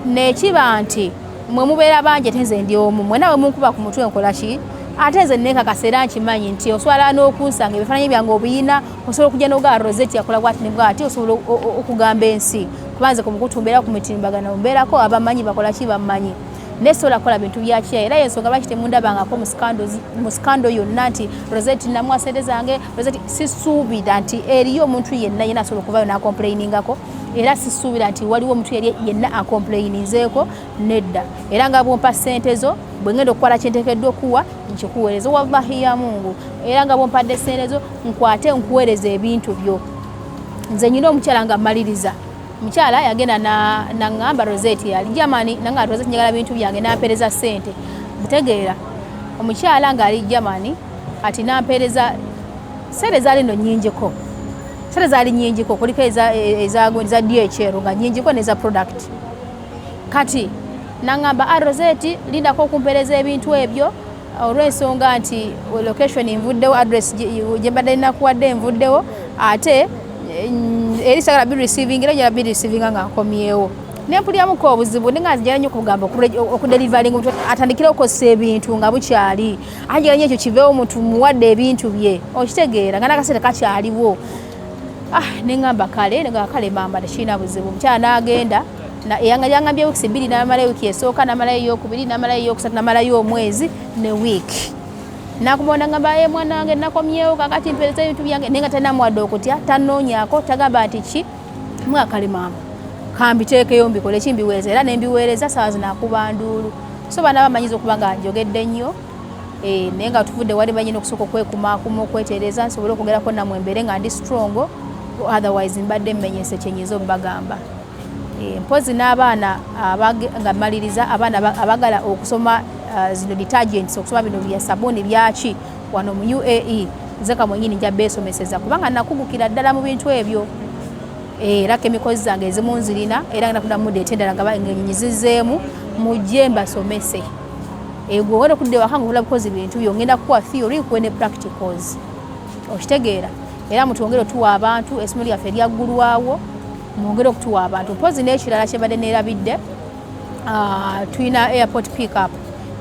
Nekiba nti mwe mubeera bangi ate nze ndi omu, mwena we munkuba ku mutwe nkola ki? Ate nze neekakasa era nkimanyi nti osobola n'okunsanga ebifaananyi byange obiyina, osobola okujja n'ogamba Rosette yakola bwati ne bwati, osobola okugamba ensi, kuba nze ku mukutu mbeera ku mitimbagano mbeerako, abamanyi bakola ki bamanyi, naye sobola kukola bintu bya kiya. Era yensonga lwaki temundabangako mu scandal yonna nti Rosette namuwa sente zange, Rosette sisuubira nti eriyo omuntu yenna yenna asobola okuvayo n'acomplainingako, era sisuubira nti waliwo omuntu yali yenna acomplaininzeeko, nedda. Era nga bwompa sente zo, bwe ngenda okukola kyenteekeddwa okuwa nkikuweereza, wallahi ya Mungu. Era nga bwompadde sente zo nkwate nkuweereza ebintu byo. Nze nyina omukyala nga mmaliriza, mukyala yagenda naŋŋamba Rosette yali Germany, naŋŋamba Rosette njagala bintu byange, nampeereza sente. Ntegeera omukyala ng'ali Germany ati nampeereza sente zaali no nnyingiko, sente zaali nnyingiko, kuliko eza DHL nga nnyingiko n'eza product. Kati naŋŋamba a Rosette lindako okumpeereza ebintu ebyo olw'ensonga nti location nvuddewo, address gye mbadde nnakuwadde nvuddewo, ate Eri sagala bi receiving era njala bi receiving nga nkomyewo. Nempuliramuko obuzibu ninga nzijala nnyo okugamba okudelivaringa omuntu atandikire okukozesa ebintu nga bukyali. Anjala nnyo ekyo kiveewo, omuntu muwadde ebintu bye, okitegeera nga n'akaseera kakyaliwo. Ah, neŋŋamba kale, neŋŋamba kale maama, tekirina buzibu. Omukyala n'agenda yangambye wiiki 2, n'amalayo wiiki esooka, n'amalayo eyokubiri, n'amalayo eyokusatu, n'amalayo omwezi ne wiiki. Nakumona ngamba, ye mwana wange, nakomyewo kakati, mpereza ebintu byange. Naye nga talinamuwadde okutya, tanoonyaako, tagamba nti ki. Mwakale maama, kambiteekeyo mbikole ki, mbiweereza. Era nembiweereza saawa zino akuba nduulu. So baana bamanyiza okuba nga njogedde nnyo, naye nga tuvudde wali banyina okusooka okwekumaakuma, okwetereeza, nsobole okwogerako nammwe mbeere nga ndi strong. Otherwise mbadde mmenyese kyenyinza okubagamba. Mpozi n'abaana nga mmaliriza, abaana abagala okusoma zino detergents, okusoma bino bya sabuuni byaki wano mu UAE, nze ka mwenyini nja beesomeseza kubanga nakugukira ddala mu bintu ebyo. Era chemicals zange ezimu nzirina, era ngenda kuddamu mudeeta endala nga nyizizeemu, mujje mbasomese. Gwe ogenda okudda ewaka nga okola bukozi bintu byo, ngenda kukuwa theory, nkuwe ne practicals, okitegeera. Era mutwongere otuwa abantu, essomero lyaffe lyaggulwawo, mwongere okutuwa abantu. Mpozi n'ekirala kyebadde neerabidde, tulina airport pickup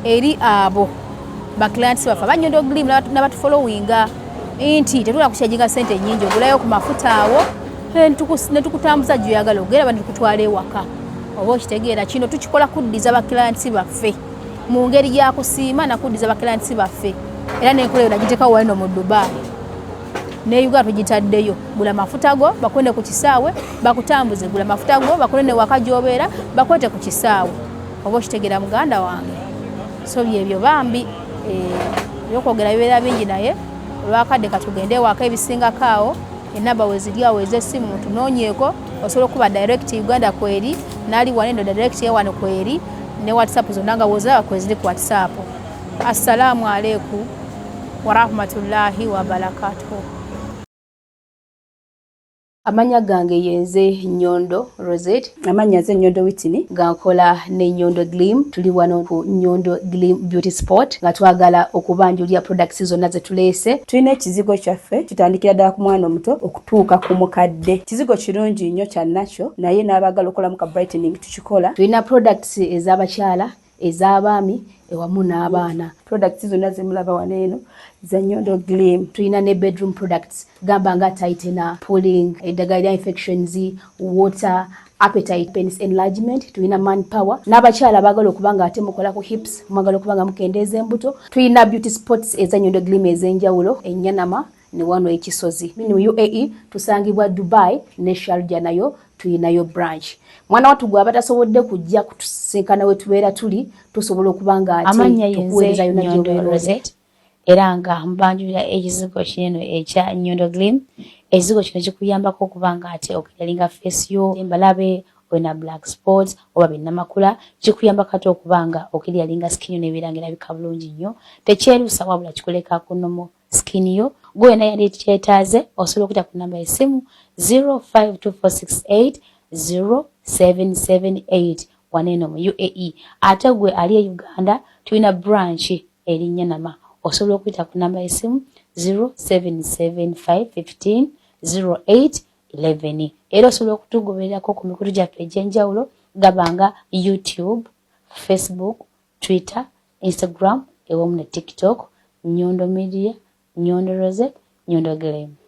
eri abo baclients baffe abanyondo Glim n'abatufollowinga nti tetulina kucharginga sente nyingi. Ogulayo ku mafuta awo netukutambuza gyoyagala ogera ba netukutwala ewaka, oba okitegeera. Kino tukikola kuddiza baclients baffe mu ngeri yakusiima nakuddiza baclients baffe. Era nenkola eyo nagiteekawo wano mu Dubai ne Uganda tugitaddeyo. Gula mafuta go bakwende ku kisaawe bakutambuze, gula mafuta go bakwende waka gy'obeera bakwete ku kisaawe, oba okitegeera muganda wange. So byebyo bambi, ebyokwogera bibeera bingi, naye olwakadde katugende ewaka. Ebisingako awo enamba weziri awo ez'essimu, mutunoonyeeko. Osobola okuba direct Uganda kweri, naali wano eno direct ewano kweri, ne WhatsApp zonna nga woziraba kweziri ku WhatsApp. Assalaamu aleikum warahmatullahi wabarakatuhu. Amanya gange yenze Nyondo Rosette. Amannya nze Nyondo Witini. Nga nkola ne Nyondo Glim. Tuli wano ku Nyondo Glim Beauty Spot nga twagala okubanjulira products zonna ze tuleese. Tulina ekizigo kyaffe, kitandikira ddala ku mwana omuto okutuuka ku mukadde. Kizigo kirungi nnyo kya nakyo, naye n'abaagala okukolamu ka brightening tukikola. Tulina products ez'abakyala, ez'abaami ewamu n'abaana. Products zonna zemulaba wano eno za Nyondo Glim. Tulina ne bedroom products, gamba nga tightener, pulling, eddagala lya infections, water, appetite, penis enlargement. Tulina man power n'abakyala abaagala okuba nga ate mukola ku hips, mwagala okuba nga mukendeeza embuto. Tulina beauty spots eza Nyondo Glim ez'enjawulo, enyanama ne wano ekisozi mini. Mu UAE tusangibwa Dubai ne Sharjah, nayo tuyinayo branch. Mwana wattu gwe aba tasobodde kujja kutusinkana we tubeera tuli, tusobola okuba nga ate Amannya yenze tukuweereza yonna Nyondo gy'obeera oli. Rosette, era nga mbanjulira ekizigo kineno ekya Nyondo Glim. Ekizigo kino kikuyambako okuba nga ate oclearinga face yo, embalabe, olina black spots oba binnamakula, kikuyambako ate okuba nga oclearinga skin yo nebeera nga erabika bulungi nnyo. Tekyerusa, wabula kikuleka ku normal skin yo. Gwe yena yali kyetaaze, osobola okuyita ku namba y'essimu 052468 0778 wano eno mu UAE. Ate gwe ali e Uganda, tulina branch eri Nyanama, osobola okuyita ku namba y'essimu 0775 15 08 11. Era osobola okutugobererako ku mikutu gyaffe egy'enjawulo, gaba nga YouTube, Facebook, Twitter, Instagram ewamu ne TikTok, Nyondo Media, Nyondo Rosette, Nyondo Glam.